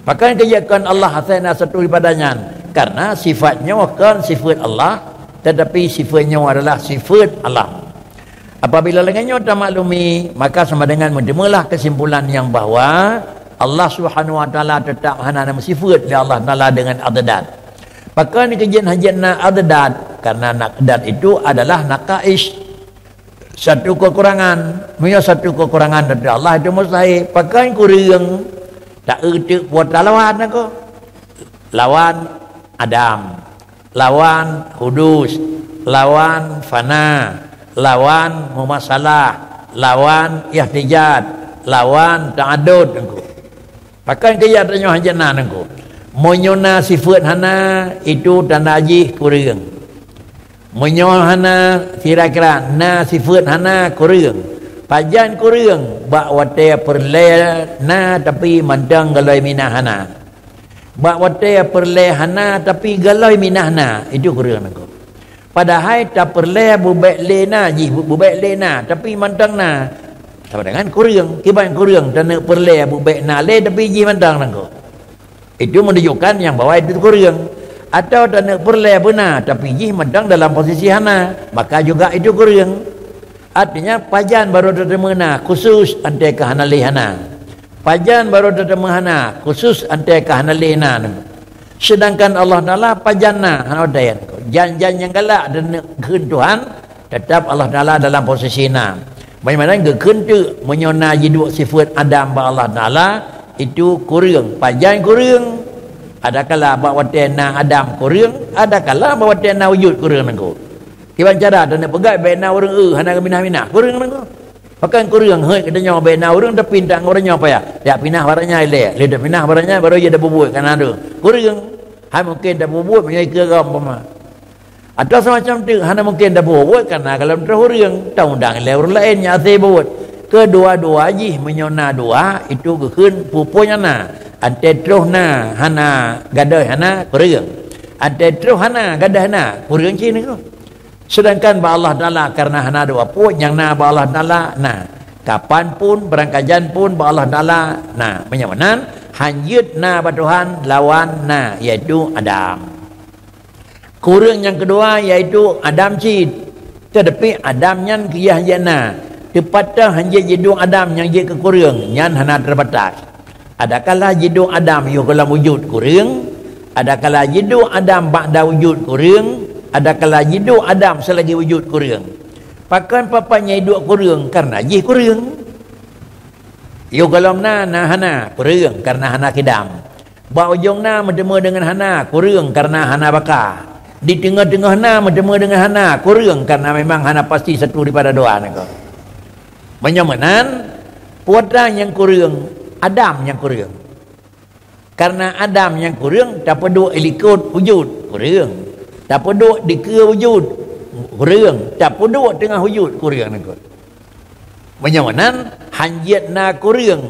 Pakon keu jeuet kon Allah asai na satu daripada nyan? Karena sifat nyoe kon sifat Allah, tetapi sifat nyoe adalah sifat Allah. Apabila lagée nyoe tamaklumi, maka sama dengan meuteumeulaih kesimpulan nyang bahwa Allah Subhanahu wa Taala tetap hana na sifat lé Allah Taala dengan adad. Pakon keu jeuet hana na adad? Karena na-, adad itu adalah naqais. Satu kekurangan. Meunyoe satu kekurangan dari Allah itu mustahil. Pakon kureueng? Tak euteuk peue ata lawan Teungku. Lawan adam, lawan hudus, lawan fana, lawan mumasalah, lawan ihtijat, lawan ta'adud Teungku. Pakon keu jeuet tanyoe hana na Teungku? Meunyoe na sifat hana, itu tanda jih kureueng. Meunyoe hana, kira-kira na sifat hana, kureueng. Pajan kureueng? Bak watée peureulée na tapi mantong galoi minah hana. Bak watée peureulée hana tapi galoi minah na, itu kureueng Teungku. Padahai tapeureulée beubek lé na jih, beubek lé na, tapi mantong na. Sama dengan kureueng, kiban kureueng taneuk peureulée beubek na lé tapi jih mantong Teungku. Itu menunjukkan nyang bahwa itu kureueng. Atau taneuk peureulée beuna tapi jih mantong dalam posisi hana, maka juga itu kureueng. Artinya, pajan barô tateumé na khusus, anté ka hana lé hana. Pajan barô tateumé hana khusus, anté ka hana lé na. Sedangkan Allah Taala pajan na hana watée. Jan-jan nyang galak dan kheun Tuhan, tetap Allah Taala dalam posisi na. Bagaimana geukheun teuk meunyoe na jiduek sifat adam bak Allah Taala, itu kureueng. Pajan kureueng? Adakala bak watée na adam kureueng, adakala bak watée na wujud kureueng Teungku. Kiban cara taneuk peugah bék na ureuëng eu hana geuminah-minah, kureueng Teungku. Pakon kureueng, heuet geutanyoe bèk na ureueng tapinta ngon uroe nyoe payah. Jak pinah barang nyan ilèe, lheueh tapinah barang nyan baru jeuet tapubuet, ka na deuh. Kureueng. Hai mungken tapubuet meunyoe ikeue agam umpama. Atawa seumacam teuk, hana mungken tapubuet kareuna gohlom troh ureueng, taundang ilèe ureueng laén nyang hase buet. Keudua-dua jih meunyoe na dua, itu geukheun peue-peue nyang na. Antée troh na hana, gadôh hana, kureueng. Antée troh hana, gadôh na, kureueng cit nyoe. Seudangkan bak Allah Taala kareuna hana dua pue, nyang na bak Allah Taala na. Kapan pun, barangkajan pun bak Allah Taala na. Meunyoe meunan, hanjeuet na bak Tuhan lawan na, yaitu Adam. Kureueng nyang keudua yaitu Adam cit. Teutapi Adam nyan keu yah jeuet na. Teupatah hanjeuet jiduek Adam nyang jeuet keu kureueng, nyan hana teubatas. Adakala jiduek Adam yoh gohlom wujud kureueng, adakala jiduek Adam ba'da wujud kureueng, adakala jiduek Adam seulagi wujud kureueng. Pakon pat-pat nyang jiduek kureueng? Kareuna jih kureueng. Yoh gohlom na, na hana, kureueng kareuna hana kidam. Bak ujong na meuteumé deungon hana, kureueng kareuna hana baka. Di teungoh-teungoh na meuteumé deungon hana, kureueng kareuna memang hana pasti satu daripada dua nyoe. Meunyoe meunan, peue nyang kureueng, Adam nyang kureueng. Kareuna Adam nyang kureueng, tapeuduek ilikot wujud, kureueng. Tapeuduek dikeue wujud, kureueng. Tapeuduek teungoh wujud, kureueng nyoe. Meunyoe meunan, hanjeuet na kureueng,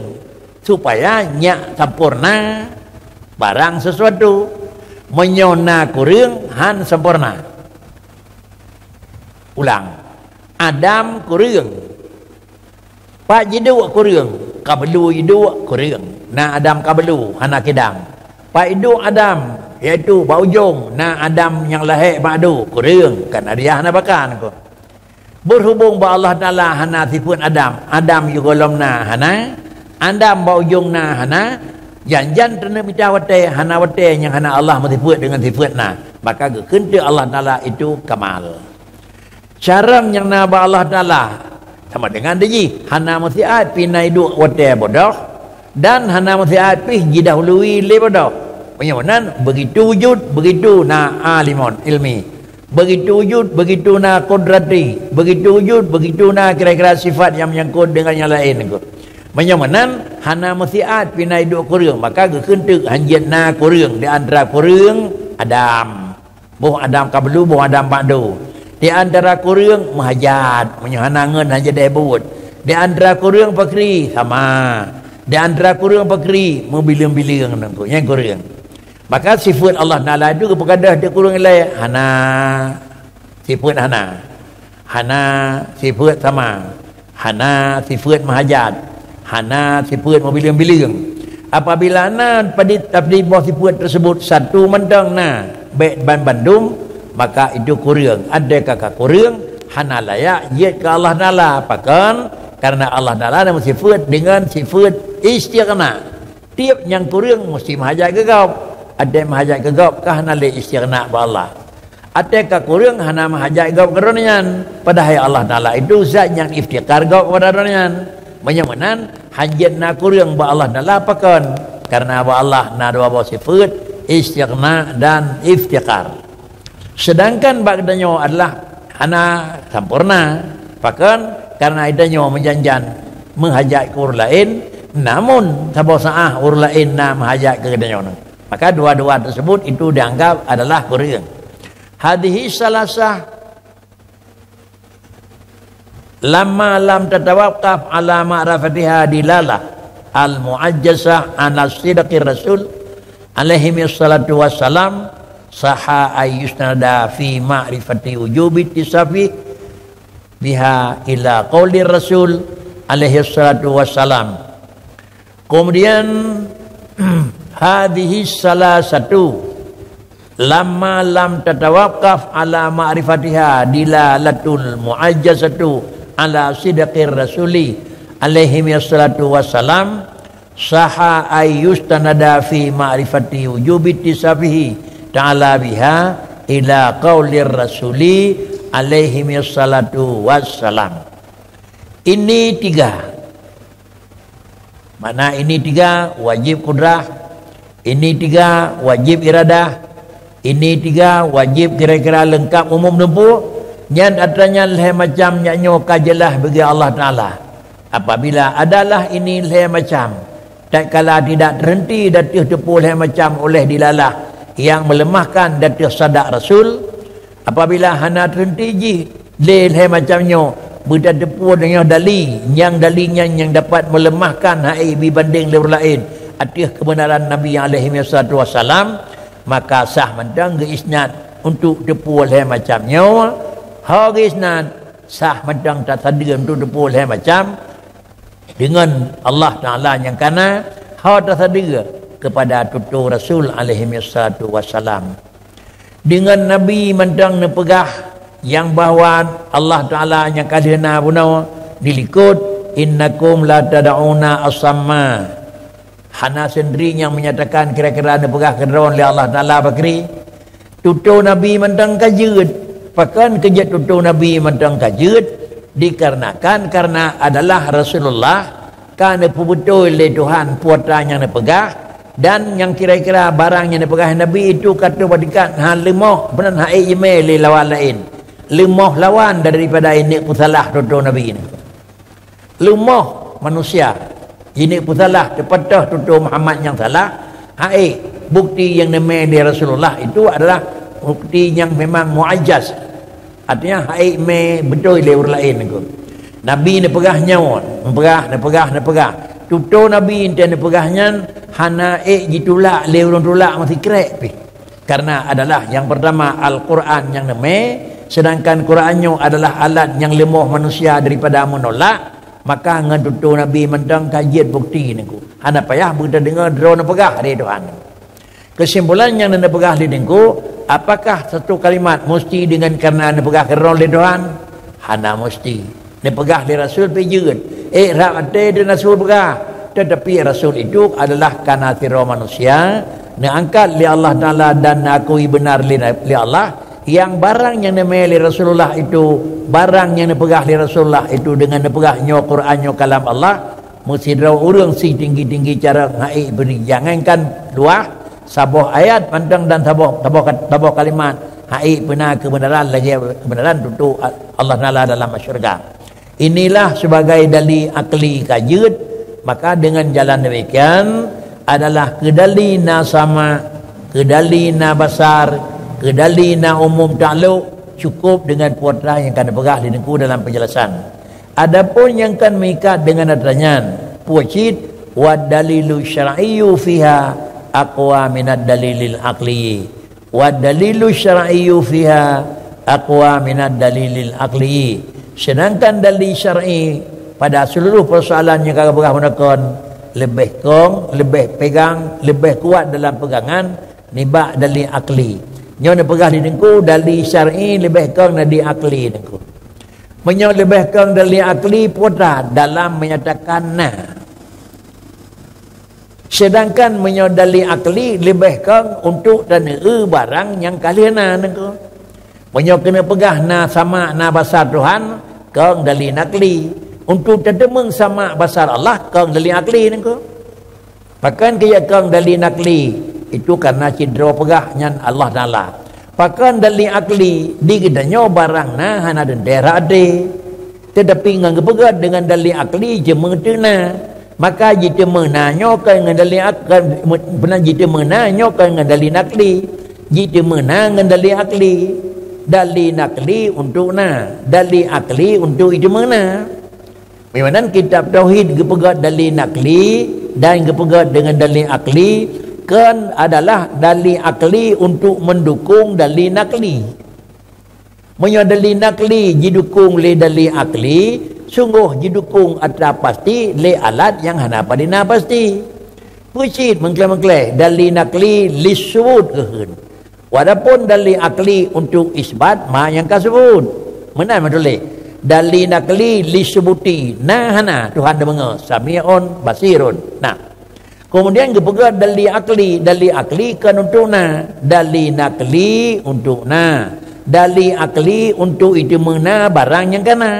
supaya nyak sampoereuna barang sesuatu. Meunyoe na kureueng, han sampoereuna. Ulang, Adam kureueng. Pat jiduek kureueng? Kabeulu jiduek kureueng. Na Adam kabeulu, hana kidam. Pat jiduek Adam, yaitu bak ujong, na Adam nyang lahé bak adu, kureueng, kareuna dia hana baka nyoe. Beuhubong bak Allah Taala hana sifeuet Adam, Adam yoh gohlom na hana, Adam bak ujong na hana, jan-jan taneuk mita watée, hana watée nyang hana Allah meusifeuet deungon sifeuet na, maka geukheun teuk Allah Taala itu kamal. Carông nyang na bak Allah Taala sama deungon jih, hana meusiat pih na jiduek watée bodoh, dan hana meusiat pih jidahului lé bodoh. Meunyoe meunan, begitu wujud, begitu na alimun, ilmi. Begitu wujud, begitu na kudrati. Begitu wujud, begitu na kira-kira sifat nyang meunyangkot deungon nyang laén nyoe. Meunyoe meunan, hana meusiat pih na jiduek kureueng, maka geukheun teuk hanjeuet na kureueng di antara kureueng Adam. Boh Adam kabeulu, boh Adam bak adu. Di antara kureueng meuhajat, meunyoe hana ngon hana jadeh buet. Di antara kureueng pakri, sama. Di antara kureueng pakri, meubileueng-bileueng nyoe, nyan kureueng. Maka sifeuet Allah Taala itu geupeugadôh di kureueng ilée, hana sifeuet hana. Hana sifeuet sama. Hana sifeuet meuhajat, hana sifeuet meubileueng-bileueng. Apabila na padit, padit boh sifeuet tersebut satu mantong na, bék ban bandum, maka itu kureueng. Ada ka ka kureueng, hana layak jeuet keu Allah Taala. Pakon? Kareuna Allah Taala na meusifeuet deungon sifeuet istighna. Tiep nyang kureueng meusti meuhajat keu gob. Até meuhajat keu gob ka hana lé istighna bak Allah. Até ka kureueng hana meuhajat gob keu droe nyan. Padahai Allah Taala itu zat nyang iftiqar gob kepada droe nyan. Meunyoe meunan, hanjeuet na kureueng bak Allah Taala pakon? Kareuna bak Allah na dua boh sifeuet, istighna dan iftiqar. Seudangkan bak geutanyoe adalah hana sampoereuna. Pakon? Kareuna geutanyoe meujan-jan meuhajat keu ureueng laén, namun saboh saát ureueng laén na meuhajat keu geutanyoe. Maka dua-dua tersebut itu dianggap adalah kureueng. Hadhihi salasah lamma lam tatawaqqaf ala ma'rifatiha dilalah al-mu'ajjazah ala sidqir rasul alaihi salatu wassalam, sahha ay yusnada fi ma'rifati wujubi ittisafi biha ila qaulir rasul alaihi salatu wassalam. Kemudian, hadhihi salasatu lamma lam tatawaqqaf ala ma'rifatiha dilalatul mu'ajjazatu ala sidqir rasuli alaihi salatu wassalam, sahha ay yustanada fi ma'rifati wujubi ittisafihi ta'ala biha ila qaulir rasuli alaihi salatu wassalam. Ini tiga. Makna ini tiga wajib kudrah, ini tiga wajib iradah, ini tiga wajib kira-kira leungkap umum teumpu. Nyan atra nyan lhée macam nyan nyoe ka jeulaih bagi Allah Taala. Apabila adalah ini lhée macam, tatkala tidak terhenti di ateueh teupeu lhée macam oleh dilalah nyang meuleumahkan di ateueh sadak Rasul, apabila hana terhenti jih lé lhée macam nyoe, beutateupeue deungoe dali, nyang dali nyan nyang dapat meuleumahkan hai bibandeng lé ureuëng laén ateueh keubeunaran Nabi alaihi wassalatu wassalam, maka sah mantong geuisnad untuk teupeu lhée macam nyoe, ho geuisnad sah mantong tasadeue untuk teupeu lhée macam, deungon Allah Taala nyang kana, ho tasadeue keupada tutoe Rasul alaihi wassalatu wassalam. Deungon Nabi mantong neupeugah nyang bahwa Allah Taala nyang ka lheueh na bunoe dilikot, "Innakum la tad'una asamma." Hana sendiri nyang menyatakan kira-kira neupeugah keudroe lé Allah Taala bakri. Tutoe Nabi mantong ka jeuet. Pakon keu jeuet tutoe Nabi mantong ka jeuet? Dikarenakan karena adalah Rasulullah ka neupeubeutôi lé Tuhan peue atra nyang neupeugah, dan nyang kira-kira barang nyang neupeugah Nabi itu ka teuh bak tingkat hana leumoh, meunan hai jimé lé lawan laén. Leumoh lawan daripada ineuk peusalah tutoe Nabi nyoe. Leumoh manusia, ineuk peusalah, teupeutôh tutoe Muhammad nyang salah, hai bukti nyang neumé lé Rasulullah itu adalah bukti nyang memang muajjaz. Artinya hai mé beutôi lé ureuëng laén nyoe. Nabi neupeugah nyoe, neupeugah, neupeugah, neupeugah. Tutoe Nabi enteuk neupeugah nyan hana ék jitulak lé ureuëng tulak meusikrek pih. Karena adalah nyang pertama Al-Quran nyang neumé, sedangkan Quran nyoe adalah alat nyang leumoh manusia daripada meunolak, maka ngon tutoe Nabi mantong ka jeuet bukti nyoe. Hana payah beutadeungoe droe neupeugah lé Tuhan. Kesimpulan nyang neupeugah lé Teungku, apakah satu kalimat musti deungon karena neupeugah keudroe lé Tuhan? Hana musti. Neupeugah lé Rasul pih jeuet, ék rab até di Rasul peugah. Tetapi Rasul itu adalah kana sidroe manusia, neuangkat lé Allah Taala dan neuakui beunar lé, lé Allah, nyang barang nyang neumé lé Rasulullah itu, barang nyang neupeugah lé Rasulullah itu deungon neupeugah nyoe Quran, nyoe kalam Allah, meusidroe ureuëng sitinggi-tinggi carông hai bri. Jangankan luah, saboh ayat mantong dan saboh, saboh, saboh kalimat hai peuna keubeunaran lagée keubeunaran tutoe Allah Taala dalam syurga. Inilah sebagai dali akli ka jeuet, maka deungon jalan demikian adalah keu dali na sama, keu dali na basar, keu dali na umum taklok, cukup deungon peue atra nyang ka neupeugah lé Teungku dalam penjelasan. Adapun nyang kon meuikat deungon atra nyan, peue cit, "Wad dalilu syar'iyyu fiha aqwa minad dalilil aqli." Wa dalilu syar'iyyu fiha aqwa minad dalilil aqli. Sedangkan dalil syar'i pada seluruh persoalan nyang ka geupeugah meunan kon leubeh kong, leubeh pegang, leubeh kuat dalam pegangan nibak dalil akli. Nyoe neupeugah lé Teungku, dalil syar'i leubeh kong dalil akli Teungku. Meunyoe leubeh kong dalil akli, peue atra dalam menyatakan na. Sedangkan meunyoe dalil akli leubeh kong untuk taneu barang nyang ka lheueh na Teungku. Meunyoe keuneuk peugah na sama na basa Tuhan, kong dalil akli. Untuk tateumeung sama basa Allah, kong dalil akli Teungku. Pakon keu jeuet kong dalil akli? Itu karena sidroe peugah nyan Allah Taala. Pakon dalil akli? Di geutanyoe barang na hana teuntée rot até. Tetapi ngon geupeugét deungon dalil akli jiteumé teuk na. Maka jiteumé na nyoe kon ngon dalil ak-, kon, peunan jiteumé na nyoe kon ngon dalil akli. Jiteumé na ngon dalil akli. Dalil akli untuk na, dalil akli untuk jiteumé na. Meunan kitab tauhid geupeugét dalil akli dan geupeugét deungon dalil akli, kon adalah dalil akli untuk mendukung dalil akli. Meunyoe dalil akli jidukong lé dalil akli, sunggoh jidukong atra pasti lé alat nyang hana padum na pasti. Peue cit meuklé-meuklé dalil akli lis subut keuheun. Walaupun dalil akli untuk isbat ma nyang ka subut. Meunan meutuléh. Dalil akli lis subuti na hana Tuhan deungoe, sami'un basirun. Nah. Kemudian geupeugah dalil akli, dalil akli kon untuk na, dalil nakli untuk na, dalil akli untuk iteumé na barang nyang ka na.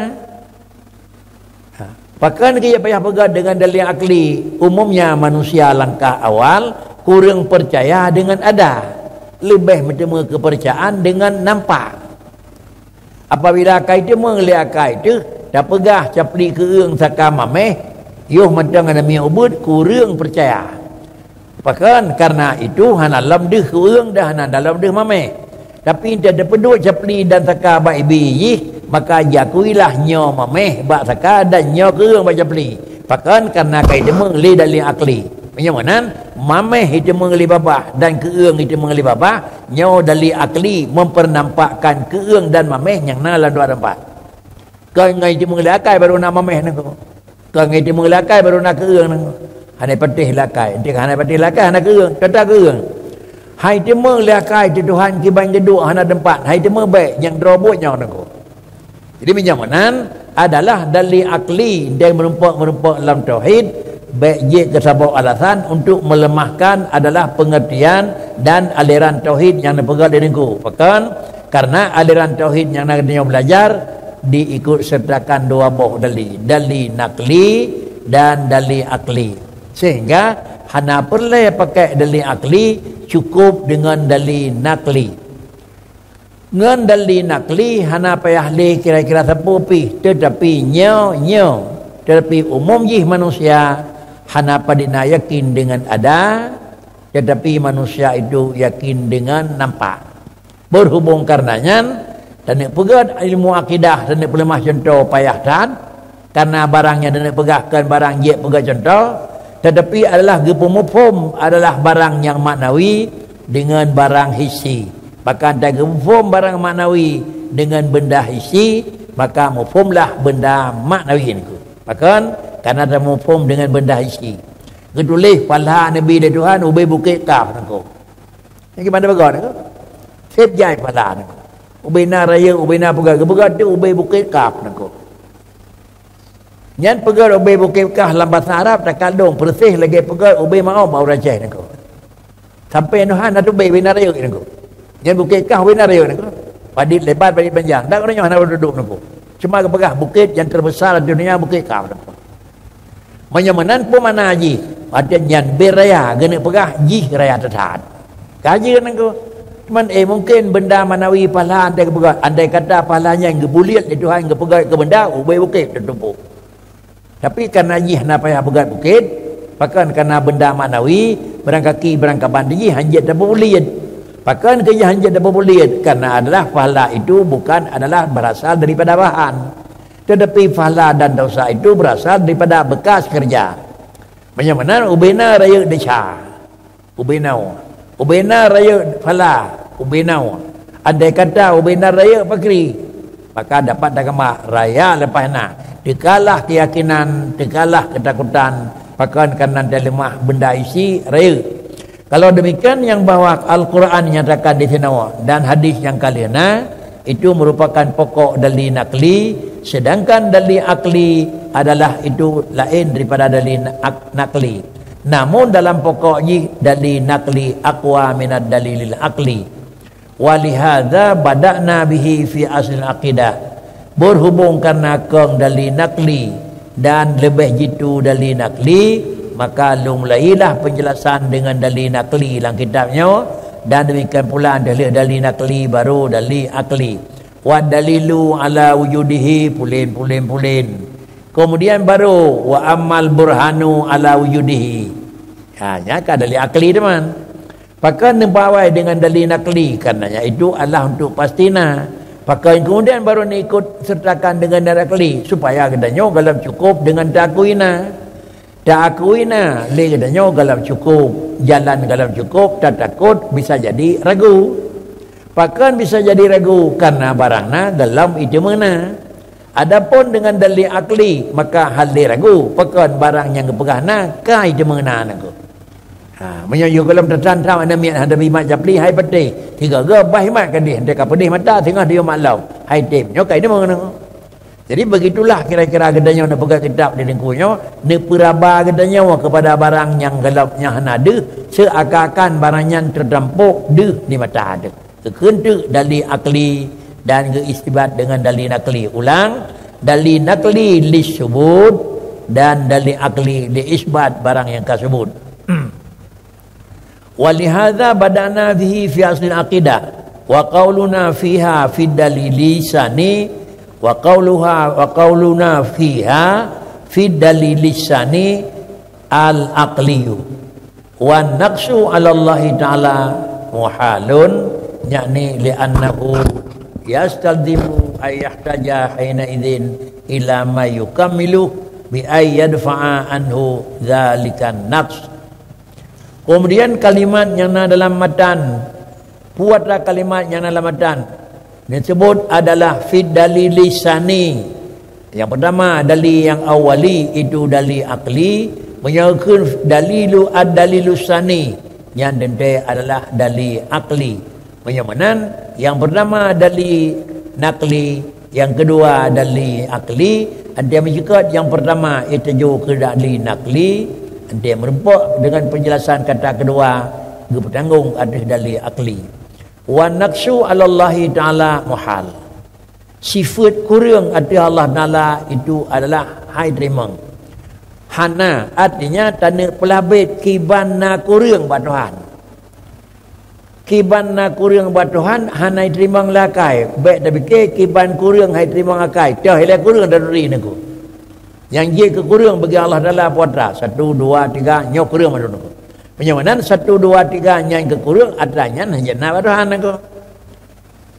Ha, pakon keu payah peugah deungon dalil akli? Umumnya manusia langkah awal kureueng peucaya deungon ada, leubeh meuteumé keupeurcayaan deungon nampak. Apabila ka iteumé lé akai teuh, Tapeugah capli keueung saka maméh, yoh mantong hana miet ubeuet, kureueng peucaya. Pakon? Kareuna itu hana lom deuh keueung dan hana lom deuh maméh. Tapi, 'oh tapeuduek capli dan saka bak ié jih, maka jiakuilah nyoe maméh bak saka dan nyoe keueung bak capli. Pakon? Kareuna ka jiteumeung lé dalil akli. Meunyoe meunan, maméh jiteumeung lé babah dan keueung jiteumeung lé babah, nyoe dalil akli mempernampakkan keueung dan maméh nyang na lam dua teumpat. Kon ngon jiteumeung lé akai baru na maméh nangko. Kon ngon jiteumeung lé akai baru na keueung nangko. Hana patéh lé akai. Enti hana patéh lé akai, hana keueung, teutab keueung. Hai jiteumeung lé akai teuh Tuhan kiban geuduek hana teumpat. Hai jiteumeung bèk, nyang droe buet nyoe nangko. Jadi, meunyoe meunan adalah dalil akli dan meurumpok-meurumpok lam tauhid, bèk jeuet keu saboh alasan untuk meuleumahkan adalah peungeurtian dan aliran tauhid nyang neupeugah lé Teungku. Pakon? Kareuna aliran tauhid nyang na geutanyoe beulajar diikot seurtakan dua boh dalil, dalil nakli dan dalil akli. Sehingga hana peureulèe pakèk dalil akli, cukôp deungon dalil nakli. Ngon dalil nakli hana payah lé kira-kira sapeue pih, teutapi nyoe, nyoe, teutapi umum jih manusia hana padub na yakin deungon ada, teutapi manusia itu yakin deungon nampak. Berhubung kareuna nyan, taneuk peugah ilmu akidah, taneuk peuleumah cuntoh payah that, kareuna barang nyang taneuk peugah kon barang jeuet peugah cuntoh, teutapi adalah geupeumuphom adalah barang nyang maknawi deungon barang hissi. Pakon? Tageupeumuphom barang maknawi deungon benda hissi, maka muphomlah benda maknawi nangko. Pakon? Kareuna tamuphom deungon benda hissi. Geutuléh pahala neubi lé Tuhan ubé bukét Kaf nangko. Nyang gimana bagoe nangko? Sép jai pahala nangko. Ubé na rayeuk, ubé na peugah, geupeugah tu ubé bukét Kaf nangko. Nyan peugah ubé bukét Kaf lam basa Arab takadong peureuseh lagèe peugah ubé maob bak ureueng Aceh nangko. Sampoe neuhan na tubé ubé na rayeuk nangko. Nyan bukét Kaf ubé na rayeuk nangko. Padit lebat, padit panjang. Dan ureueng nyoe hana duek nangko. Cuma geupeugah bukét nyang terbesar di dunia bukét Kaf nangko. Meunyoe meunan peue makna jih? Watèe nyan bèk raya, geuneuk peugah jih raya teuthat. Ka jeuet nangko. Cuman, eh, mungken benda manawi pahala andai geupeugah, andai kata pahala nyan geubuliet lé Tuhan geupeugah keu benda, ubé bukét teutumpôk. Tapi kareuna jih hana payah peugah bukét, pakon kareuna benda manawi, barangkaki barangkaban jih hanjeuet tapeubuliet. Pakon keu jih hanjeuet tapeubuliet? Kareuna adalah pahala itu bukan adalah berasal daripada bahan. Tetapi pahala dan dosa itu berasal daripada bekas kerja. Meunyoe meunan, ubé na rayeuk desya, ubé na. Ubé na rayeuk pahala, ubé na. Andai kata ubé na rayeuk pakri, maka dapat takheun raya leupah na. Teukalah keuyakinan, teukalah keutakutan, pakon kareuna teuleumah benda hissi rayeuk. Kalau demikian, nyang bahwa Al-Quran nyatakan di sinoe dan hadis nyang ka lheueh na, itu merupakan pokok dalil nakli, sedangkan dalil akli adalah itu laén daripada dalil na-, ak-, nakli. Namun dalam pokok jih dalil nakli aqwa minad dalilil akli. Walihadza bada'na bihi fi aslil aqidah. Berhubung kareuna kong dalil nakli dan leubeh jitu dalil nakli, maka lôn mulailah penjelasan deungon dalil nakli lam kitab nyoe, dan demikian pula deuh lheueh dalil nakli baru dalil akli. Wa dalilu ala wujudihi pulen, pulen, pulen. Kemudian baru wa ammal burhanu ala wujudihi. Ha, nyan ka dalil akli teuma. Pakon neupeuawai deungon dalil nakli? Kareuna nyan itu adalah untuk pasti na. Pakon kemudian baru neuikot sertakan deungon dalil nakli? Supaya geutanyoe gohlom cukôp deungon taakui na. Taakui na lé geutanyoe gohlom cukôp, jalan gohlom cukôp, tatakot bisa jadi ragu. Pakon bisa jadi ragu? Kareuna barang na gohlom jiteumeung na. Adapun deungon dalil akli, maka hana lé ragu, pakon barang nyang geupeugah na ka jiteumeung na nangko. Ha, meunyoe yôh gohlom teutan tham aneuk miet hana teubiet mat japli, hai patéh. Sigoe-goe bah imat kadeh, hana ka peudeh mata, singoh diyuem mat lom. Hai tem, nyoe ka jiteumeung na nangko. Jadi, begitulah kira-kira geutanyoe neupeugah kitab di teungku nyoe, neupeuraba geutanyoe keupada barang nyang gohlom nyang hana deuh, seuakan-akan barang nyan teudampok deuh di mata teuh. Geukheun teuk dalil akli dan geuisbat deungon dalil nakli. Ulang, dalil nakli lisubut dan dalil akli liisbat barang nyang ka subut. Walihadza bada'na bihi fi aslil aqidah, wa qauluna fiha fid dalili tsani Wa qauluha, wa qauluna fiha fi dalili tsani al-aqliyu. Wan naqsu 'ala Allahi ta'ala muhalun, yakni li'annahu yastalzimu ay yahtaja hina idzin ila ma yukammilu bi ay yadfa'a anhu dzalikan naqs. Kemudian kalimat nyang na dalam matan, peue atra kalimat nyang na dalam matan, disebut adalah fid dalili tsani. Nyang pertama, dali nyang awali, itu dali akli. Meunyoe kheun dalilu ad-dalilu tsani, nyan teuntée adalah dali akli. Meunyoe meunan, nyang pertama dali nakli, nyang keudua dali akli. Anté meucukot nyang pertama iteuju keu dali nakli, anté meurumpok deungon peunjelasan kata keudua geupeutanggong ateueh dali akli. Wan naqsu 'ala Allahi ta'ala muhal. Sifeuet kureueng ateueh Allah Taala itu adalah hai teurimong. Hana, artinya taneuk peulabét kiban na kureueng bak Tuhan. Kiban na kureueng bak Tuhan hana teurimong lé akai. Bék tapike kiban kureueng hai teurimong akai. Toh ilée kureueng dari neugui. Nyang jeuet keu kureueng bagi Allah Taala putra. Satu, dua, tiga, nyoe kureueng mandum neugui. Meunyoe meunan satu, dua, tiga nyan keu kureueng, atra nyan hana jeuet na bak Tuhan neugui.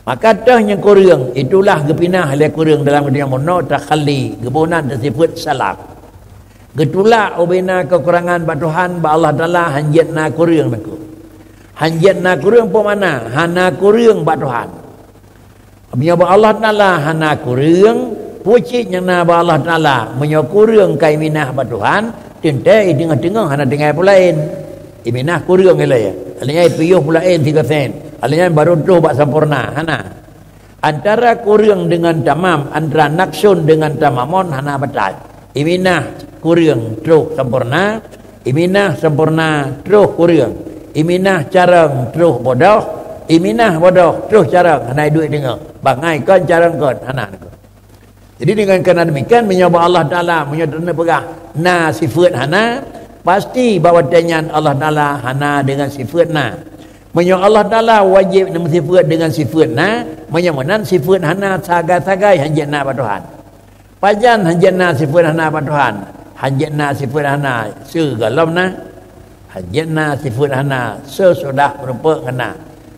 Maka toh nyang kureueng, itulah geupinah lé kureueng dalam dunia meunoe takhalli, geuboh nan teusifeuet salah. Geutulak ubena keukurangan bak Tuhan, bak Allah Taala hanjeuet na kureueng neugui. Hanjeuet na kureueng peue makna? Hana kureueng bak Tuhan. Meunyoe bak Allah Taala hana kureueng, peue cit nyang na bak Allah Taala? Meunyoe kureueng ka iminah bak Tuhan, teuntée i teungoh-teungoh hana tinggai peue laén. Iminah kureueng ilée. Alheuh nyan ipiôh peue laén sigoe sen. Alheuh nyan barô troh bak sampoereuna. Hana. Antara kureueng deungon tamam, antara naqsun deungon tamamun hana batai. Iminah kureueng troh sampoereuna, iminah sampoereuna troh kureueng, iminah carông troh bodoh, iminah bodoh troh carông, hana duek teungoh. Bangai kon carông kon, hana neugui. Jadi deungon keunan demikian, meunyoe bak Allah Taala, meunyoe droeneuh peugah na sifeuet hana, pasti bak watée nyan Allah Taala hana deungon sifeuet na. Meunyoe Allah Taala wajéb neumeusifeuet deungon sifeuet na, meunyoe meunan sifeuet hana sagai-sagai hanjeuet na bak Tuhan. Pajan hanjeuet na sifeuet hana bak Tuhan? Hanjeuet na sifeuet hana sigohlom na. Hanjeuet na sifeuet hana seusudah meurumpok ngon na.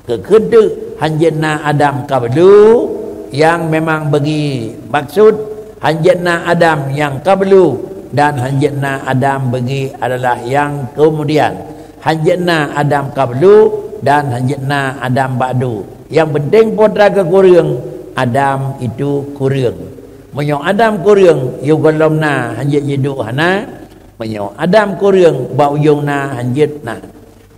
Keu keuteuk hanjeuet na Adam qablu nyang memang bagi maksud, hanjeuet na Adam nyang qablu dan hanjeuet na Adam bagi adalah nyang keumudian. Hanjeuet na Adam qablu dan hanjeuet na Adam ba'du. Nyang peunteng peue atra keu kureueng, Adam itu kureueng. Meunyoe Adam kureueng, sigohlom na hanjeuet jiduek hana. Meunyoe Adam kureueng, bak ujong na hanjeuet na.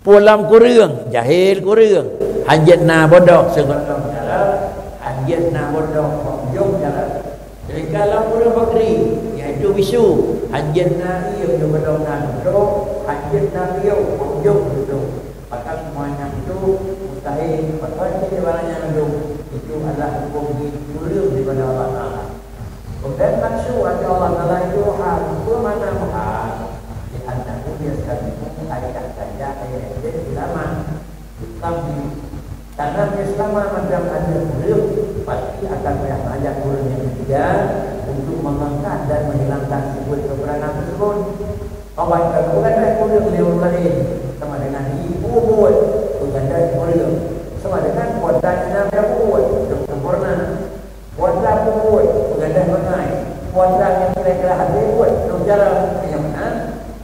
Peue lom kureueng, jahé kureueng. Hanjeuet na bodoh sigohlom carông, hanjeuet na bodoh bak ujong carông. Keudéh lom kureueng fakri, yaitu bisu, hanjeuet na ié sigohlom na dudoe, hanjeuet na piôh bak ujong dudoe. Maka semuanya itu mustahil, maka cit barang nyang mandum itu adalah huköm jih kureueng daripada Allah Taala. Kemudian nafsu pada Allah Taala itu hal, peue makna hal? Li'annahu yastalzimu an yahtaja ila idzin ila ma yukammilu. Karena selama macam ada kureueng, pasti akan payah mengajak kureueng yang ketiga untuk mengangkat dan menghilangkan sifat kekurangan tersebut. Awak bukan ada kureueng lé ureueng laén, sama dengan ibu buet, bukan ada kureueng, sama dengan kuasa enam yang buet, untuk sempurna. Kuasa buet, bukan ada mangai, kuasa yang kira-kira hati buet, untuk cara yang mana,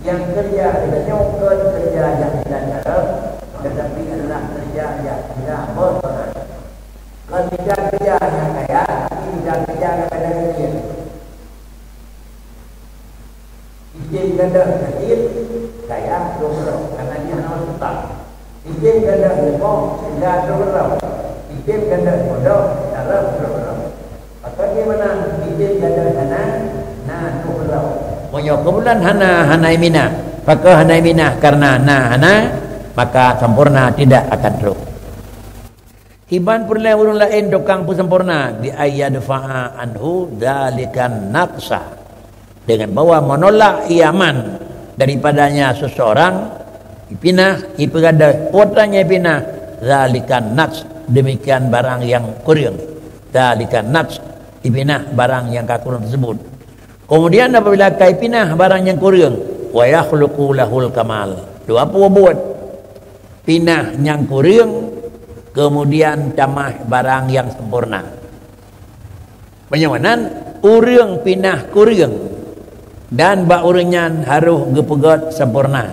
yang kerja kita nyoe bukan kerja yang kita cara, tetapi adalah kerja yang kita bermanfaat. Kalau kita kerja yang kaya, tapi kita kerja yang ada kerja. Item gadôh keucil, gaya droe-droe, karena dia hana seutang. Item gadôh leumo, gaya droe-droe. Item gadôh bodoh, cara droe-droe. Maka di mana item gadôh hana, na droe-droe. Meunyoe keubeulan hana, hana iminah. Maka hana iminah karena na hana, maka sempurna tidak akan trok. Iban peureulée ureuëng laén tukang peusempurna, bi ayyadfa'a anhu dzalikan naqsa, dengan bahwa menolak iaman daripadanya seseorang, ipinah, ipeugadôh, peue atra nyang ipinah, dzalikan naqs, demikian barang yang kureueng, dzalikan naqs. Ipinah barang nyang ka kureueng teusebut. Keumudian apabila ka ipinah barang nyang kureueng, wa yakhluqu lahul kamal. Dua pue buet. Pinah nyang kureueng, keumudian tamah barang nyang sempurna. Meunyoe meunan, ureueng pinah kureueng, dan bak ureueng nyan harôh geupeugét sempurna.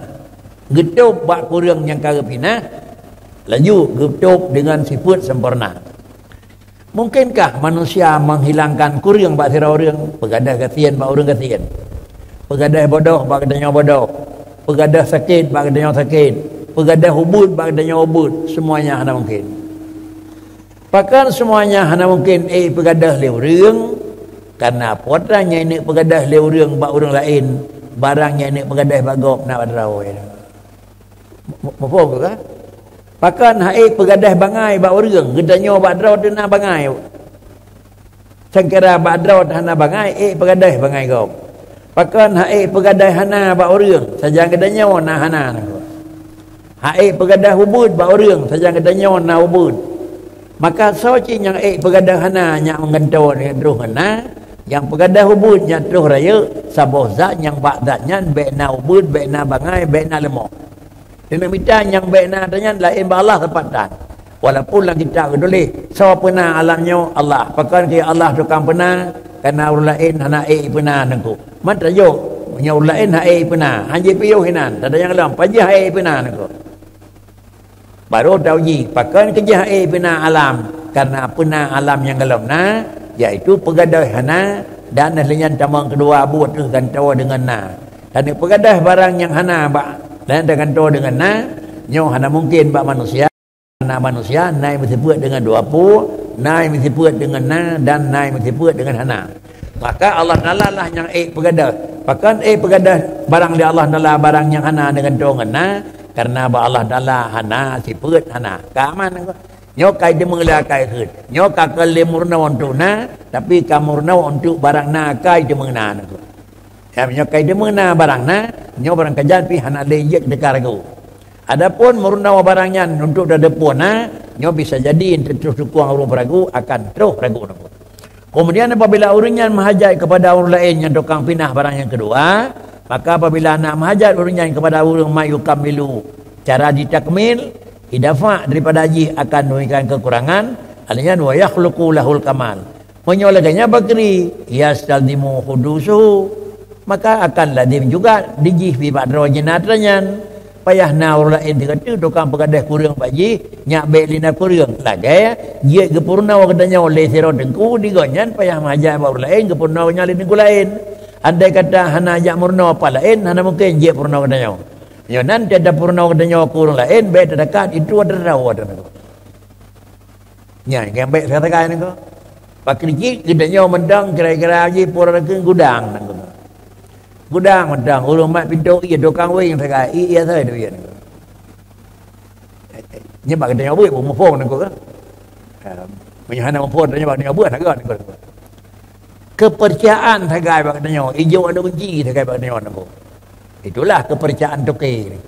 Geutôb bak kureueng nyang ka geupinah, laju geutôb deungon sifeuet sempurna. Mungkinkah manusia menghilangkan kureueng bak sidroe ureueng? Peugadôh gasien bak ureueng gasien. Peugadôh bodoh bak geutanyoe bodoh. Peugadôh sakét bak geutanyoe sakét. Peugadôh ubeuet bak geutanyoe ubeuet. Semuanya hana mungkin. Pakon semuanya hana mungkin ék peugadôh lé ureueng? Karena peue nyang neuk peugadôh lé ureueng bak ureueng laén, barang nyang neuk peugadôh bak gob na bak droe. Mu-, mu-, muphom ka? Pakon han ék peugadôh bangai bak ureueng, geutanyoe bak droe teuh na bangai. Sangkira bak droe teuh hana bangai, ék peugadôh bangai gob. Pakon han ék peugadôh hana bak ureueng, sajan geutanyoe na hana nanggroe. Han ék peugadôh ubeuet bak ureueng, sajan geutanyoe na ubeuet. Maka soe cit nyang ék peugadôh hana nyak meugantoe nyan troh ngon na, nyang peugadôh ubeuet nyan troh rayeuk, saboh zat nyang bak zat nyan bék na ubeuet, bék na bangai, bék na leumoh. Teuneuh mita nyang bék na tanyan laén bak Allah teupatan. Walaupun lam kitab geutuléh, soe peuna alam nyoe? Allah. Pakon keu Allah tukang peuna, kareuna ureueng laén hana ék peuna teungku. Man tajok, meunyoe ureueng laén han ék peuna, han jipiôh inan, tada nyang lom, pajoh han ék peuna teungku. Baru tauji, pakon keu jih han ék peuna alam, kareuna peuna alam nyang golom na, yaitu peugadôh hana, dan lheueh nyan tamong keudua buet teuh gantoe deungon na. Dan peugadôh barang nyang hana bak, dan tagantoe deungon na, nyoe hana mungken bak manusia. Na manusia, na meusipeue deungon dua pue, na meusipeue deungon na, dan na meusipeue deungon hana. Maka Allah Taala lah nyang ék peugadôh. Pakon ék peugadôh barang di Allah Taala, barang nyang hana deungon droe ngon na? Kareuna bak Allah Taala hana sipeue hana. Ka aman nanggroe. Nyoe ka ideungoe lé akai kheun. Nyoe ka keu lé meurunoe untuk na, tapi ka meurunoe untuk barang na ka ideungoe na nanggroe. Ya, nyoe ka ideungoe na barang na, nyoe barang kajan pih hana lé jeuet teuka ragu. Adapun meurunoe barang nyan untuk tadeupue na, nyoe bisa jadi teutroh tukang ureuëng peuragu akan troh ragu nanggroe. Kemudian apabila ureuëng nyan meuhajat kepada ureuëng laén nyang tukang pinah barang nyang keudua, maka apabila na meuhajat ureuëng nyan kepada ureuëng mayukammilu, cara jitakmil, idafa daripada jih akan memberikan kekurangan, alaihi nyan wa yakhluqu lahul kamal. Meunyoe lagée nyan bakri, yastalzimu hudusuhu, maka akan lazim juga dijih bak droe jih na atra nyan. Payah na ureuëng laén sigoe teuk tukang peugadôh kureueng bak jih, nyak bék lé na kureueng. Lagée jeuet geupeurunoe geutanyoe lé sidroe teungku, di gobnyan payah meuhajat bak ureuëng laén geupeurunoe gobnyan lé teungku laén. Andai kata hana jak meurunoe pat laén, hana mungken jeuet peurunoe geutanyoe. Nyoe nan teuh tapeurunoe geutanyoe keu ureuëng laén, bék teudekat, itu atra droe teuh. Nyan nyang bék sagai nanggroe. Pakri cit geutanyoe mantong kira-kira jih pura keu gudang nanggroe. Gudang mantong, ureuëng mat pintoe ié tukang wéng sagai, ié sagai tu ié nanggroe. Nyan bak geutanyoe buet, muphom nanggroe. Meunyoe hana muphom, tanyoe bak geutanyoe buet sagai nanggroe. Keupeurcayaan sagai bak geutanyoe, ijok aneuk gunci sagai bak geutanyoe nanggroe. Itulah keupeurcayaan toke ni.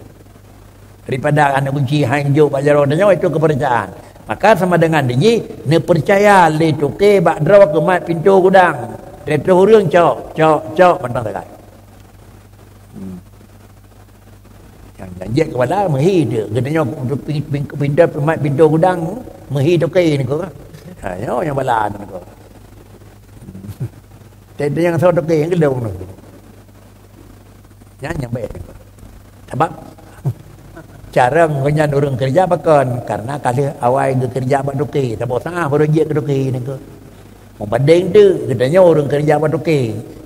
Daripada aneuk gunci han jok bak jaroe tanyoe, itu keupeurcayaan. Maka sama dengan dijih neupeucaya lé toke bak droe keumat pintoe gudang. Teutroh ureuëng cok, cok, cok mantong sagai. Hmm. Nyang janjek kepala meuhi tu. Geutanyoe pintoe keumat pintoe gudang meuhi toke ni ko. Ha, nyoe nyang bala tu ko. Teutroh nyang soe toke nyang geulong tu. Nyan nyang baik. Sabab carông gobnyan ureuëng keureuja pakon, karena ka lheueh awai geukeureuja bak toke, saboh saát baru jeuet keu toke nanggroe. Meubandéng teuk geutanyoe ureuëng keureuja bak toke,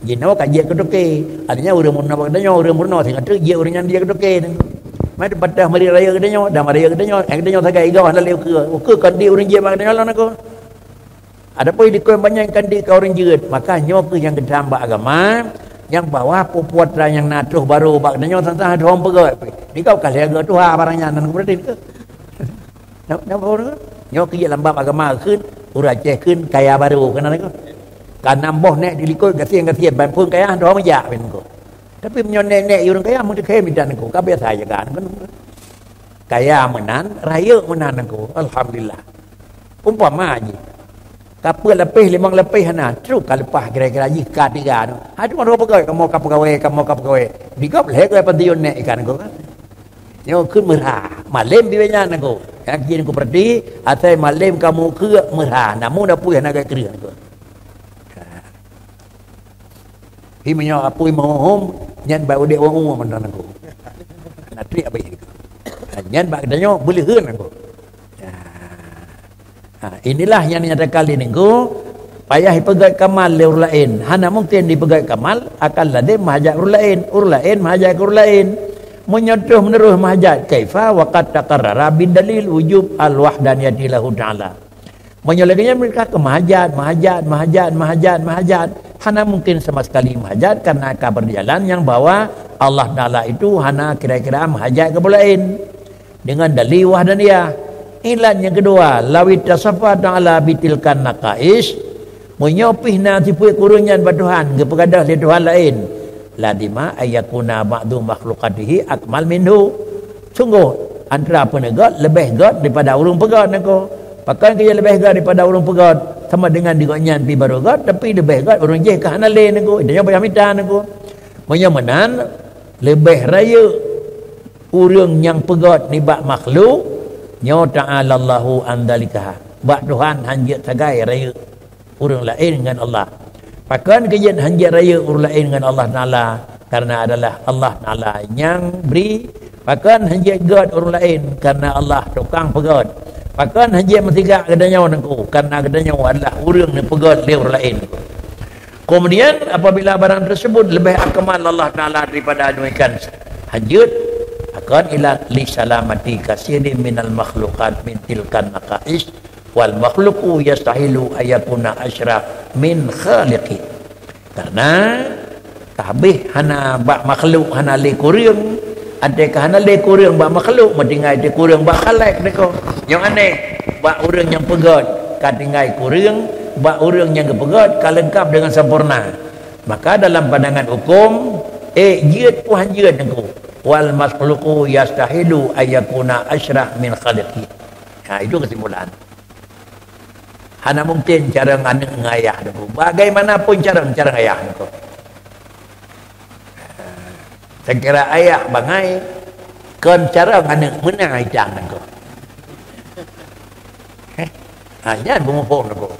jinoe ka jeuet keu toke. Artinya ureuëng meurunoe bak geutanyoe, ureuëng meurunoe singoh teuk jeuet ureuëng nyan jeuet keu toke nanggroe. Meupatéh mari rayeuk geutanyoe, dan rayeuk geutanyoe, eh geutanyoe sagai igoe hana lé ukeue. Ukeue kon di ureuëng jeuet bak geutanyoe lom nanggroe. Adapun di dikeue banyak kan di ka ureuëng jeuet, maka nyoe keuh nyang geutam bak agama, nyang bahwa peue-peue atra nyang na troh barô bak geutanyoe teuntang hana tuha peugét. Di kau ka lheueh geutuha barang nyan nan keupeurati keuh. Nyoe keuh lam bab agama kheun, ureuëng Aceh kheun kaya barô keunan keuh. Ka nam boh nék di likot gasien-gasien ban phon kaya hana tuha meujak ban keuh. Tapi meunyoe nék-nék ureuëng kaya meuteukhém idan keuh, ka biasa jaga keuh. Kaya meunan, rayeuk meunan keuh. Alhamdulillah. Umpama jih, Ka peuet lapéh, limong lapéh hana, trok ka leupah kira-kira jih ka tiga tu. Ha, tu meurupa peugah, kamoe ka peugawée, kamoe ka peugawée. Di gob lhée gawée pantiun nèk ikan ko. Nyoe kheun meurah. Malém piwéh nyan ko. Nyang keu jih ko berarti, asai malém kamoe keu meurah. Namun apui hana gét kreueh ko. Hi meunyoe apui meuhom, nyan bak udép wong umu mantong nangku. Na trek abéh nangku. Nyan bak geutanyoe beuleuheun nangku. Ha, inilah yang dinyatakan di nangku, payah dipeugét kamal lé ureueng laén. Hana mungken dipeugét kamal, akan lazim meuhajat ureueng laén. Ureueng laén meuhajat keu ureueng laén. Meunyoe terus-menerus meuhajat, kaifa wa qad taqarrara bid dalil wujub al-wahdaniyati lahu ta'ala. Meunyoe lagée nyan meureuka keu meuhajat, meuhajat, meuhajat, meuhajat, meuhajat. Hana mungken sama sekali meuhajat karena ka berjalan nyang bahwa Allah Taala itu hana kira-kira meuhajat keu laén. Dengan dalil wahdaniyah. Ilat nyang keudua, lawit tasaffa Taala bitilkan naqais. Meunyoe pih na sifeuet kureueng nyan bak Tuhan, geupeugadôh lé Tuhan laén. Lazima ayyakuna ba'du makhluqatihi akmal minhu. Sunggoh, antara peuneugét leubeh gét daripada ureueng peugét nangku. Pakon keu leubeh gét daripada ureueng peugét, sama dengan di gobnyan pih barô gét, tapi leubeh gét ureueng jéh ka hana lé nangku. Itu nyang payah mita nangku. Meunyoe meunan, leubeh rayeuk ureueng nyang peugét nibak makhluk, nyoe ta'alallahu an dzalika. Bak Tuhan hanjeuet sagai rayeuk ureueng laén ngon Allah. Pakon keu jeuet hanjeuet rayeuk ureueng laén ngon Allah Taala? Karena adalah Allah Taala nyang bri. Pakon hanjeuet gét ureueng laén? Karena Allah tukang peugét. Pakon hanjeuet meusigak geutanyoe nangku? Karena geutanyoe adalah ureueng neupeugét lé ureueng laén. Kemudian, apabila barang tersebut leubeh akmal Allah Taala daripada anu ikan hanjeuet, akan ila li salamati kasirin minal makhluqat min tilkan naqais, wal makhluqu yastahilu ayyakuna asyraf min khaliqi. Karena ka habéh hana bak makhluk hana lé kureueng, até ka hana lé kureueng bak makhluk, meutinggai teuh kureueng bak Khalik niko. Nyang aneh, bak ureueng nyang peugét ka tinggai kureueng, bak ureueng nyang geupeugét ka leungkap dengan sempurna. Maka dalam pandangan hukum, ék jeuet pun hanjeuet niko. Wal makhluqu yastahilu ayyakuna asyraf min khaliqi. Ha, itu kesimpulan. Hana mungken carông aneuk ngon ayah niko. Bagaimanapun carông, carông ayah niko. Seukira ayah bangai, kon carông aneuk meunang itang niko. Heh. Ha, nyan peumuphom niko.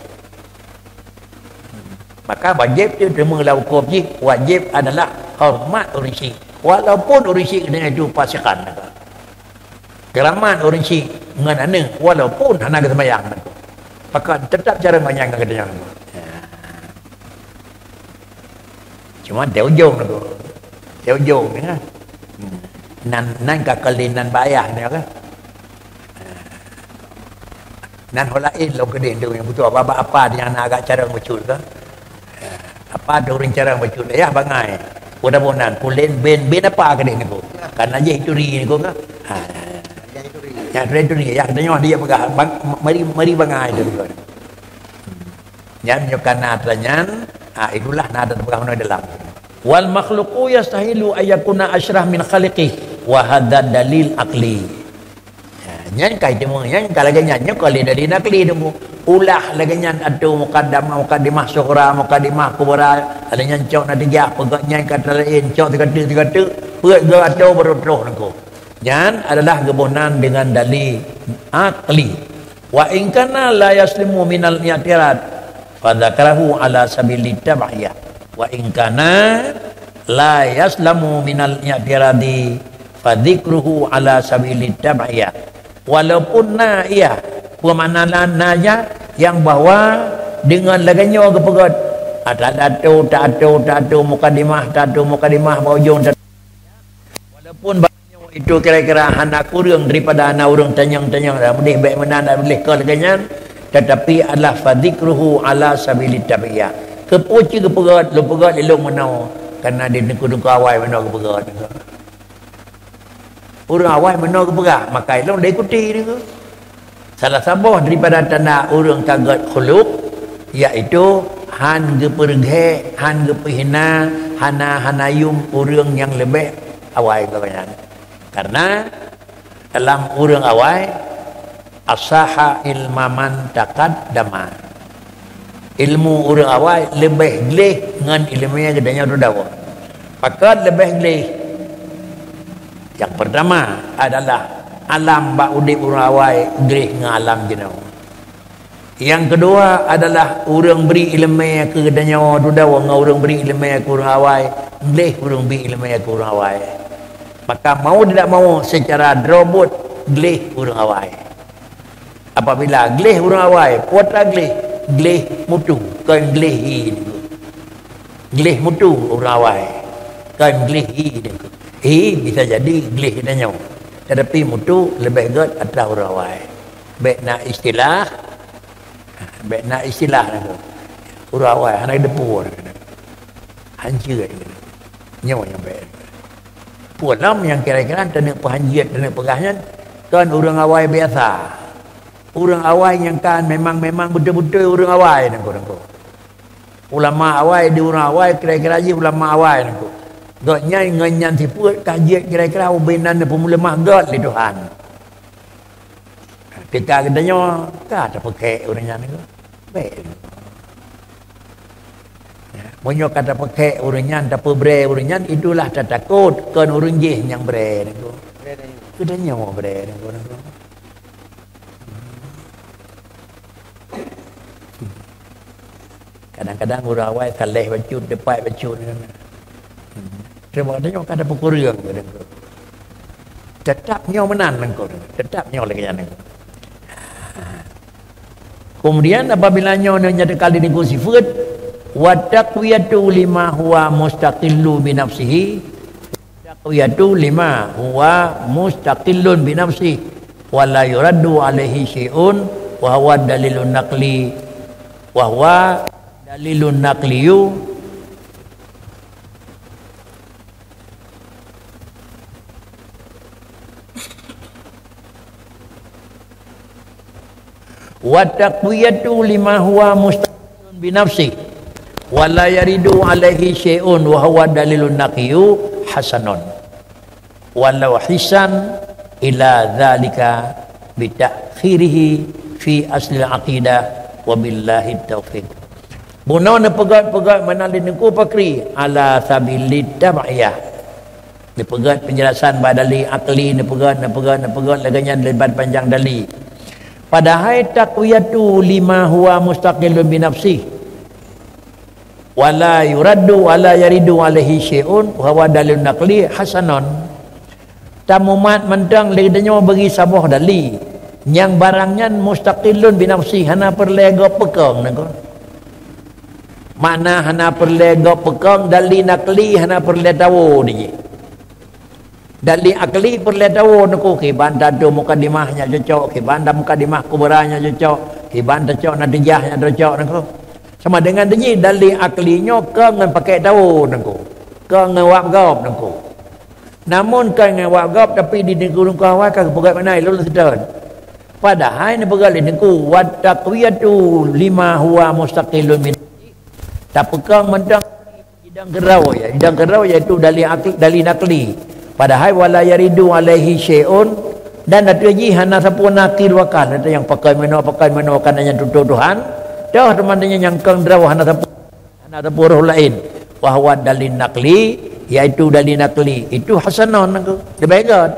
Maka wajéb teuh teuma lam huköm jih, wajéb adalah horeumat ureueng chik. Walaupun ureueng chik nyan itu fasikan niko. Keuramat ureueng chik ngon aneuk walaupun hana geuseumayang. Pakon teutap carông ngon nyan ngon geutanyoe. Cuma di ujong tu. Di ujong ni kan. Hmm. Nan, nan ka kali nan bayah ni kan. Nan ho laén lom keudeh tu nyang beutôi apa-apa nyang na agak carông bacut kan. Apa tu ureueng carông bacut, yah bangai. Udah boh nan, pulen ben, ben apa keudeh niko. Karena jih turi niko kan. Ha. Nyang turi, turi, yah, tanyoe dia peugah, bang, mari, mari bangai tu niko. Nyan nyoe kana atra nyan, ha, itulah na ada peugah meunoe dalam. Wal makhluqu yastahilu ayyakuna asyraf min khaliqih, wa hadza dalil aqli. Ha, nyan kai teuma, nyan ka lagée nyan, nyoe ka lé dari nakli teungku. Ulah lagée nyan ateueh mukaddamah, mukaddimah sughra, mukaddimah kubra, ada nyan cok natijah, peugah nyan kata laén, cok sigateuk-sigateuk, peuet geu ateueh baru troh nangku. Nyan adalah geuboh nan dengan dalil akli. Wa in kana la yaslimu minal i'tirad, fa dzakarahu ala sabili tab'iyah. Wa in kana la yaslamu minal i'tiradi, fa dzikruhu ala sabili tab'iyah. Walaupun na, iya, peumaknaan na ja nyang bahwa deungon lagée nyoe geupeugét, ata-, tato, tato, tato mukadimah, tato mukadimah bak ujong, tato. Walaupun bak nyoe itu kira-kira hana kureueng daripada hana ureueng tanyong-tanyong, dah meudeh bék meunan, dah meudeh keu lagée nyan, tetapi adalah fa dzikruhu ala sabili tab'iyah. Keupeue cit geupeugét, lôn peugét lé lôn meunoe, karena di teungku-teungku awai meunoe geupeugét. Ureueng awai meunoe geupeugah, maka ilôn lôn ikuti deungon. Salah saboh daripada tanda ureueng ka gét khuluq, yaitu han geupeureugét, han geupeurhina, hana, hana yum ureueng nyang leubeh awai geuh nyan. Karena dalam ureueng awai, asaha ilmaman taqaddama. Ilmu ureuëng awai leubeh gleh ngon ileumèe geutanyoe dudoe. Pakon leubeh gleh? Nyang peurtama adalah alam bak udeb ureuëng awai gleh ngon alam jinoe. Nyang keudua adalah ureuëng bri ileumèe keu geutanyoe dudoe ngon ureuëng bri ileumèe keu ureuëng awai, gleh ureuëng bri ileumèe keu ureuëng awai. Maka mau tidak mau, seucara droe buet gleh ureuëng awai. Apabila gleh ureuëng awai, peue atra gleh? Gleh mutu, kon gleh hi nyoe. Gleh mutu ureuëng awai, kon gleh hi nyoe. Hi bisa jadi gleh geutanyoe, tetapi mutu leubeh gét atra ureuëng awai. Bék na istilah, bék na istilah nyoe. Ureuëng awai hana deupue. Hanjeuet. Nyoe nyang bék. Peue lom nyang kira-kira taneuk peuhanjeuet, taneuk peugah nyan, kon ureuëng awai biasa. Ureuëng awai nyang kan memang-memang beutôi-beutôi ureuëng awai nangko-nangko. Ulama awai di ureuëng awai kira-kira jih ulama awai nangko. Gobnyan ngon nyan sifeuet ka jeuet kira-kira ubé nan neupeumeuleumoh gét lé Tuhan. Teuka geutanyoe ka tapeukhek ureuëng nyan nangko. Bék. Ya, meunyoe ka tapeukhek ureuëng nyan, tapeubré ureuëng nyan, itulah tatakot, kon ureuëng jih nyang bré nangko. Geutanyoe bré nangko-nangko. Kadang-kadang ureuëng awai saleh bacut, tepat bacut. Cuma tanyoe ka tapeukureueng. Teutap nyoe meunan nangko, teutap nyoe lagée nyan nangko. Kemudian apabila nyoe nyang teuka lé nangko sifeuet, wa taqwiyatu lima huwa mustaqillu bi nafsihi, taqwiyatu lima huwa mustaqillun bi nafsihi, wa la yuraddu alaihi syai'un, wa huwa dalilun naqli, wa huwa dalilun naqliyu. Wa taqwiyatu lima huwa mustaqillun bi nafsi, wa la yaridu alaihi syai'un wa huwa dalilun naqliyu hasanun. Walau hisan ila dzalika bi ta'khirihi fi aslil aqidah, wa billahi taufiq. Bunoe neupeugét-peugét meunan lé Teungku Fakri ala sabilit tab'iyah. Neupeugét penjelasan bak dalil akli, neupeugét, neupeugét, neupeugét lagée nyan lebat panjang dalil. Padahai taqwiyatu lima huwa mustaqillun bi nafsih. Wa la yuraddu wa la yaridu alaihi syai'un wa huwa dalilun naqli hasanun. Tamumat mantong lé geutanyoe bagi saboh dalil nyang barang nyan mustaqillun bi nafsih, hana peureulée gob peukong nangko. Makna hana peureulée gob peukong, dalil nakli hana peureulée tawoe di jih. Dalil akli peureulée tawoe nangko, kiban tatueng mukadimah nyang cocok, kiban dan mukadimah kubra nyang cocok, kiban tacok natijah nyang cocok nangko. Sama dengan di jih dalil akli nyoe kong ngon pakék tawoe nangko, kong ngon wab gob nangko. Namun kong ngon wab gob, tapi di Teungku awai ka geupeugét meunan lôn seutôt. Padahai neupeugét lé Teungku, "Wa taqwiyatu lima huwa mustaqillun min." Tapeukong mantong idang keudroe, ya, idang keudroe yaitu dalil akli, dalil nakli. Padahai wa la yaridu alaihi syai'un, dan ateueh jih hana sapeue nakir wakal, nyang pakon meunoe, pakon meunoe, kana nyang tutoe Tuhan. Toh teuma nyang kong droe hana sapeue. Hana sapeue roh laén. Wa huwa dalil nakli, yaitu dalil nakli. Itu hasanun nangko. Leubeh gét.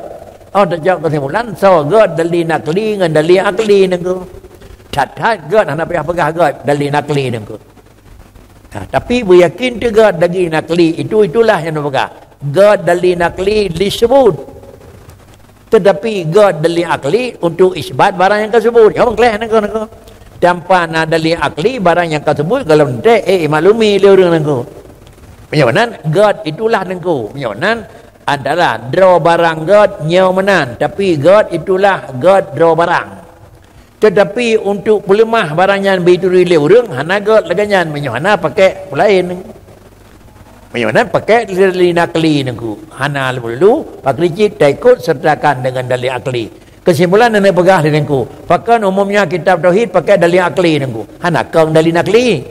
Oh, tacok keusimpulan, soe gét dalil nakli ngon dalil akli nangko. That-that gét hana payah peugah gét dalil nakli nangko. Ha, tapi beuyakin teuh gét dalil nakli itu, itulah nyang neupeugah. Gét dalil nakli disebut. Tetapi gét dalil akli untuk isbat barang nyang ka sebut. Nyoe meukleh nangko, nangko. Tanpa na dalil akli barang nyang ka sebut golom teuntée, eh, maklumi lé ureuëng nangko. Meunyoe nan gét itulah nangko. Meunyoe nan antara droe barang gét nyoe meunan, tapi gét itulah gét droe barang. Tetapi untuk peuleumah barang nyan beuturi lé ureuëng hana gét lagée nyan meunyoe hana pakék peue laén. Meunyoe nan pakék dalil nakli nangko, hana lelu-lelu pakri cit taikot sertakan dengan dalil akli. Kesimpulan neupeugah lé Teungku, pakon umumnya kitab tauhid pakék dalil akli nangko, hana kong dalil nakli.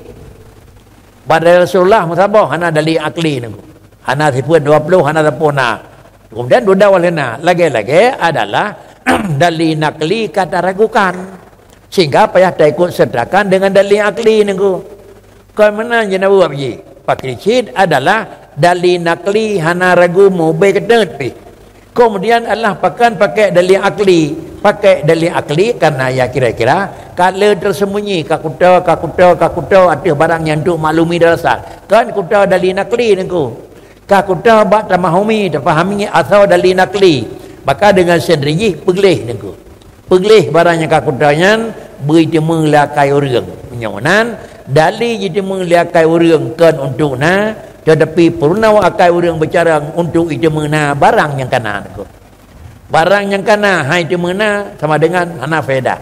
Bak Rasulullah meusaboh hana dalil akli nangko. Hana sifeuet dua puluh, hana sapeue na. Kemudian dudoe lé na, lagée-lagée adalah dalil nakli ka taragukan. Sehingga payah taikot sertakan dengan dalil akli nangko. Kon meunan jeunaweub jih. Pakri cit adalah dali nakli hana ragu mubé keuteut pih. Kemudian Allah pakon pakai dali akli. Pakai dali akli karena ya kira-kira ka le tersembunyi, ka kuto, ka kuto, ka kuto ateueh barang nyang untuk maklumi dasar. Kon kuto dali nakli nengku. Ka kuto bak tamahumi, tapahami asoe dali nakli. Maka dengan sendiri jih peugleh nengku. Peugleh barang nyang ka kuto nyan beu jiteumé lé akai ureuëng. Meunyoe meunan, dali jiteumé lé akai ureuëng kon untuk na, tetapi peurunoe akai ureuëng beucarông untuk jiteumé na barang nyang kana nengku. Barang nyang kana hai jiteumé na sama dengan hana faedah.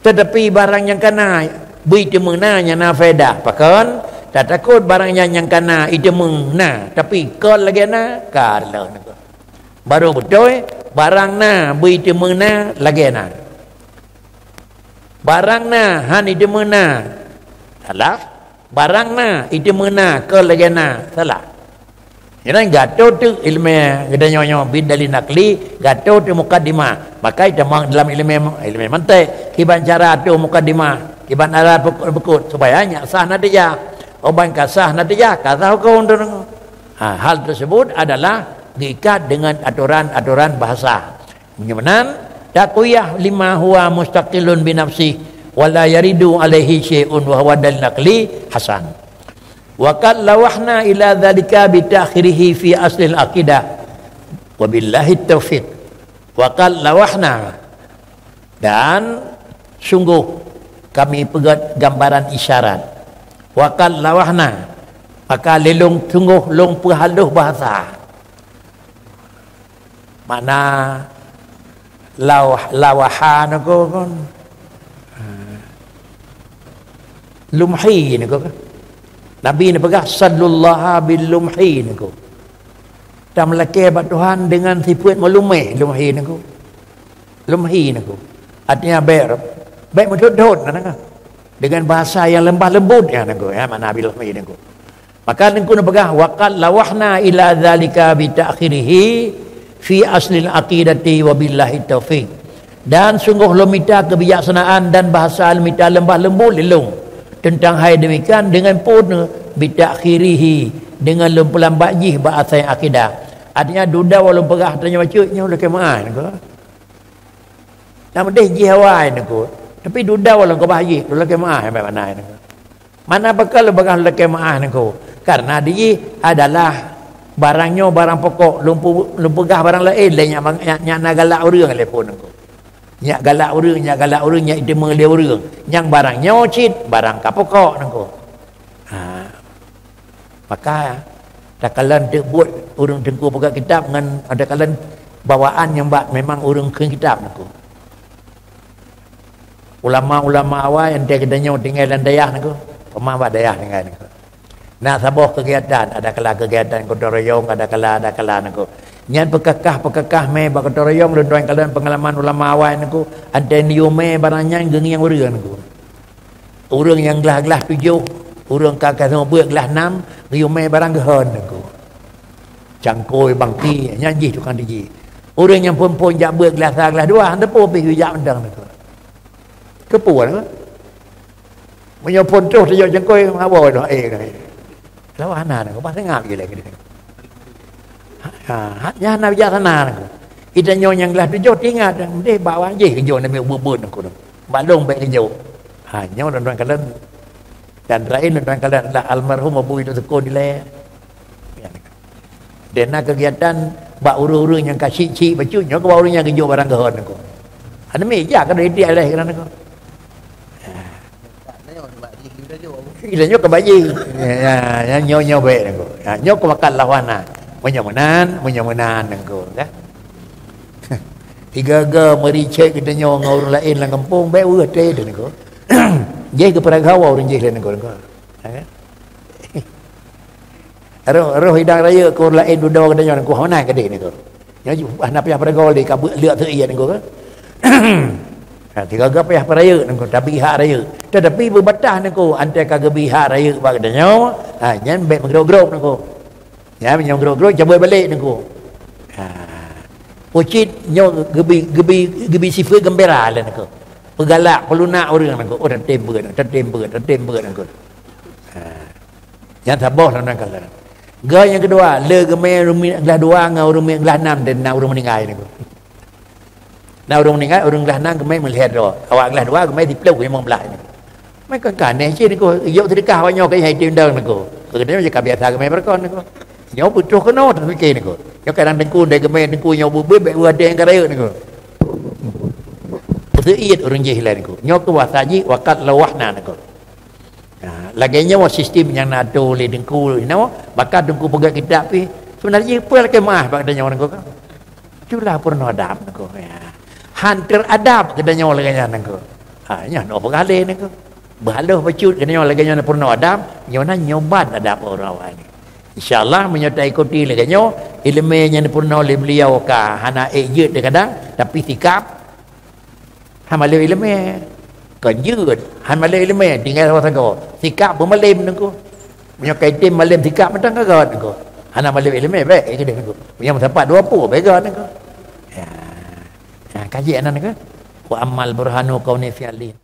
Tetapi barang nyang kana beu jiteumé na nyan na faedah. Pakon? Tatakot barang nyan nyang kana jiteumé na, tapi kon lagée na, ka lheueh nengku. Barô beutôi, barang na beu jiteumé na lagée na. Barang na han jiteumé na, salah. Barang na jiteumé na kon lagée na, salah. Nyan gato teuk ilmu geutanyoe nyoe bit dali nakli, gato teuk mukadimah. Maka itamong dalam ilmu, ilmu mantek, kiban cara ateueh mukadimah, kiban cara pekot-pekot supaya nyak sah natijah. Oban ka sah natijah, ka sah huköm tu. Ha, hal tersebut adalah diikat dengan aturan-aturan bahasa. Meunyoe meunan, taqwiyah lima huwa mustaqillun bi nafsih wa la yaridu alaihi syai'un wa huwa dalil naqli hasan. Wa qad lawahna ila dzalika bi ta'khirihi fi aslil aqidah. Wabillahi taufiq. Wa qad lawahna, dan sungguh kami peugét gambaran isyarat. Wa qad lawahna, maka lé lôn sungguh lôn peuhalôh bahasa. Makna lawah, lawaha niko kan. Lumhi niko kan. Nabi ni peugah, "Sallullaha bil lumhi," niko. Tameulakée bak Tuhan dengan sifeuet meulumeh, lumhi niko. Lumhi niko. Artinya bék, bék meuthot-thot, na, na. Dengan bahasa yang lembah lembut, ya, niko, ya, makna bil lumhi niko. Maka niko neupeugah, "Wa qad lawahna ila dzalika bi ta'khirihi fi aslil aqidati wa billahi taufiq." Dan sungguh lôn mita kebijaksanaan dan bahasa lôn mita lembah lembut lé lôn teuntang hai demikian dengan phon bi ta'khirihi, dengan lôn peulambat jih bak asai akidah. Artinya dudoe lôn peugah tanyoe bacut nyoe lakée meuáh niko. Nyang meudeh jih awai niko. Tapi dudoe lôn keubah jih, lôn lakée meuáh, nyang makna niko. Mana pakon lôn peugah lôn lakée meuáh niko? Karena di jih adalah barang nyoe barang pokok, lôn pu-, lôn peugah barang laén lé nyak, nyak, nyak na galak ureuëng lé phon niko. Nyak galak ureuëng, nyak galak ureuëng, nyak jiteumé lé ureuëng. Nyang barang nyoe cit barang ka pokok niko. Ha. Maka takalon teuk buet ureuëng teungku peugah kitab ngon takalon bawaan nyang bak memang ureuëng kheun kitab niko. Ulama-ulama awai, 'oh geutanyoe tinggai lam dayah niko, peuma bak dayah tinggai niko. Na saboh kegiatan, ada kala kegiatan gotong royong, ada kala, ada kala niko. Nyan peukakah-peukakah mé bak gotong royong, lôn tuan kalon peungalaman ulama awai niko, 'oh yue mé barang nyan geungieng ureuëng niko. Ureuëng nyang glah-glah tujoh, ureuëng ka ka beuet glah nam, geuyue mé barang geuhon niko. Cangkôi bangki, nyan jih tukang tiji. Ureuëng nyang phon-phon jak beuet glah sa glah dua, hana teupeu pih geujak mantong niko. Keupeue niko? Meunyoe phon troh tajok cangkôi, meuhabo doh, eh, doh, eh. Lawan hana niko, bah seungab je lé. Ha, ha, nyan hana bijaksana niko. Geutanyoe nyang glah tujoh teuingat, deh bak wajéh geujok Nabi beuet-beuet niko. Bak lôn bék geujok. Ha, nyoe lôn tuan kalon. Dan laén lôn tuan kalon adalah almarhum Abu Idris Sukun dilée. Deh na kegiatan bak ureuëng-ureuëng nyang ka cik-cik bacut nyoe keu ureuëng nyang geujok barang geuhon niko. Hana meuja ka doi tiek lé keunan niko. Kita nyoe keu bajih. Ya, ya, ya, nyoe, nyoe bék niko. Ya, nyoe keu makan lawana. Meunyoe meunan, meunyoe meunan niko, kan? Tiga-ga meuricek geutanyoe ngon ureuëng laén lam gampông, bék weueh teuh niko. Jih keu peuragawa ureuëng jih lé niko, niko. Ya, kan? Roh, roh idang rayeuk keu ureuëng laén dudoe geutanyoe niko, hana keudeh niko. Nyoe ju-, hana payah peuragol di ka beuet leuk teuiet niko kan. Ha, tiga-ga payah peurayeuk niko, tapi hak rayeuk. Tetapi beubatah niko, antai ka geubi hak rayeuk bak geutanyoe, ha, nyan bék meugrok-grok niko. Nyan meunyoe grok-grok, cabot balek niko. Ha. Ucit nyoe geubi, geubi, geubi sifeuet geumbira lé niko. Peugalak, peulunak ureuëng niko. Oh, tatem beuet, tatem beuet, tatem beuet niko. Ha. Nyang saboh lam kalon. Goe nyang keudua, le geumè ureueng glah dua ngon ureueng glah nam dan na ureueng meuninggai niko. Na ureueng meuninggai, ureueng glah nam geumè meulhèe droe. Awak glah dua geumè siplôh limong blah niko. Meuka ka aneh cit niko, yok seudeukah awak nyoe ka hai tim dong niko. Keuneuk ka biasa geumè beureukoh niko. Nyoe putôh keunoe teupike niko. Nyoe kadang teungku ndai geumè teungku nyoe beubeuet bèk beuadeng ka rayeuk niko. Beuteuiet ureueng jih lé niko. Nyoe keu wasa jih wakat lawah na niko. Ha, lagèe nyoe sistem nyang na atô lé teungku inoe, bahkan teungku peugah kitab pih. Sebenarnya peue lakèe meu'ah bak geutanyoe niko ka. Itulah peurunoe adab niko. Ya. Han teuradab geutanyoe lagèe nyan niko. Ha, nyan oh peugah lé niko. Beuhaloh bacut geutanyoe lagèe nyan peurunoe adab, nyoe nan nyoe ban adab ureueng awak nyoe. Insya Allah meunyoe taikuti lagèe nyoe, ileumèe nyang peurunoe lé beliau ka hana ék jeuet kadang, tapi sikap Hana malém ileumèe. Kon jeuet, hana malém ileumèe, tinggai saboh sagoe. Sikap beumalém niko. Meunyoe ka item malém sikap mantong ka gèt niko. Hana malém ileumèe bèk keudeh niko. Meunyoe meusapat dua pue bèk gèt niko. Ya. Ya, kaji aneuk niko. Wa ammal burhanu kauni fi'lin.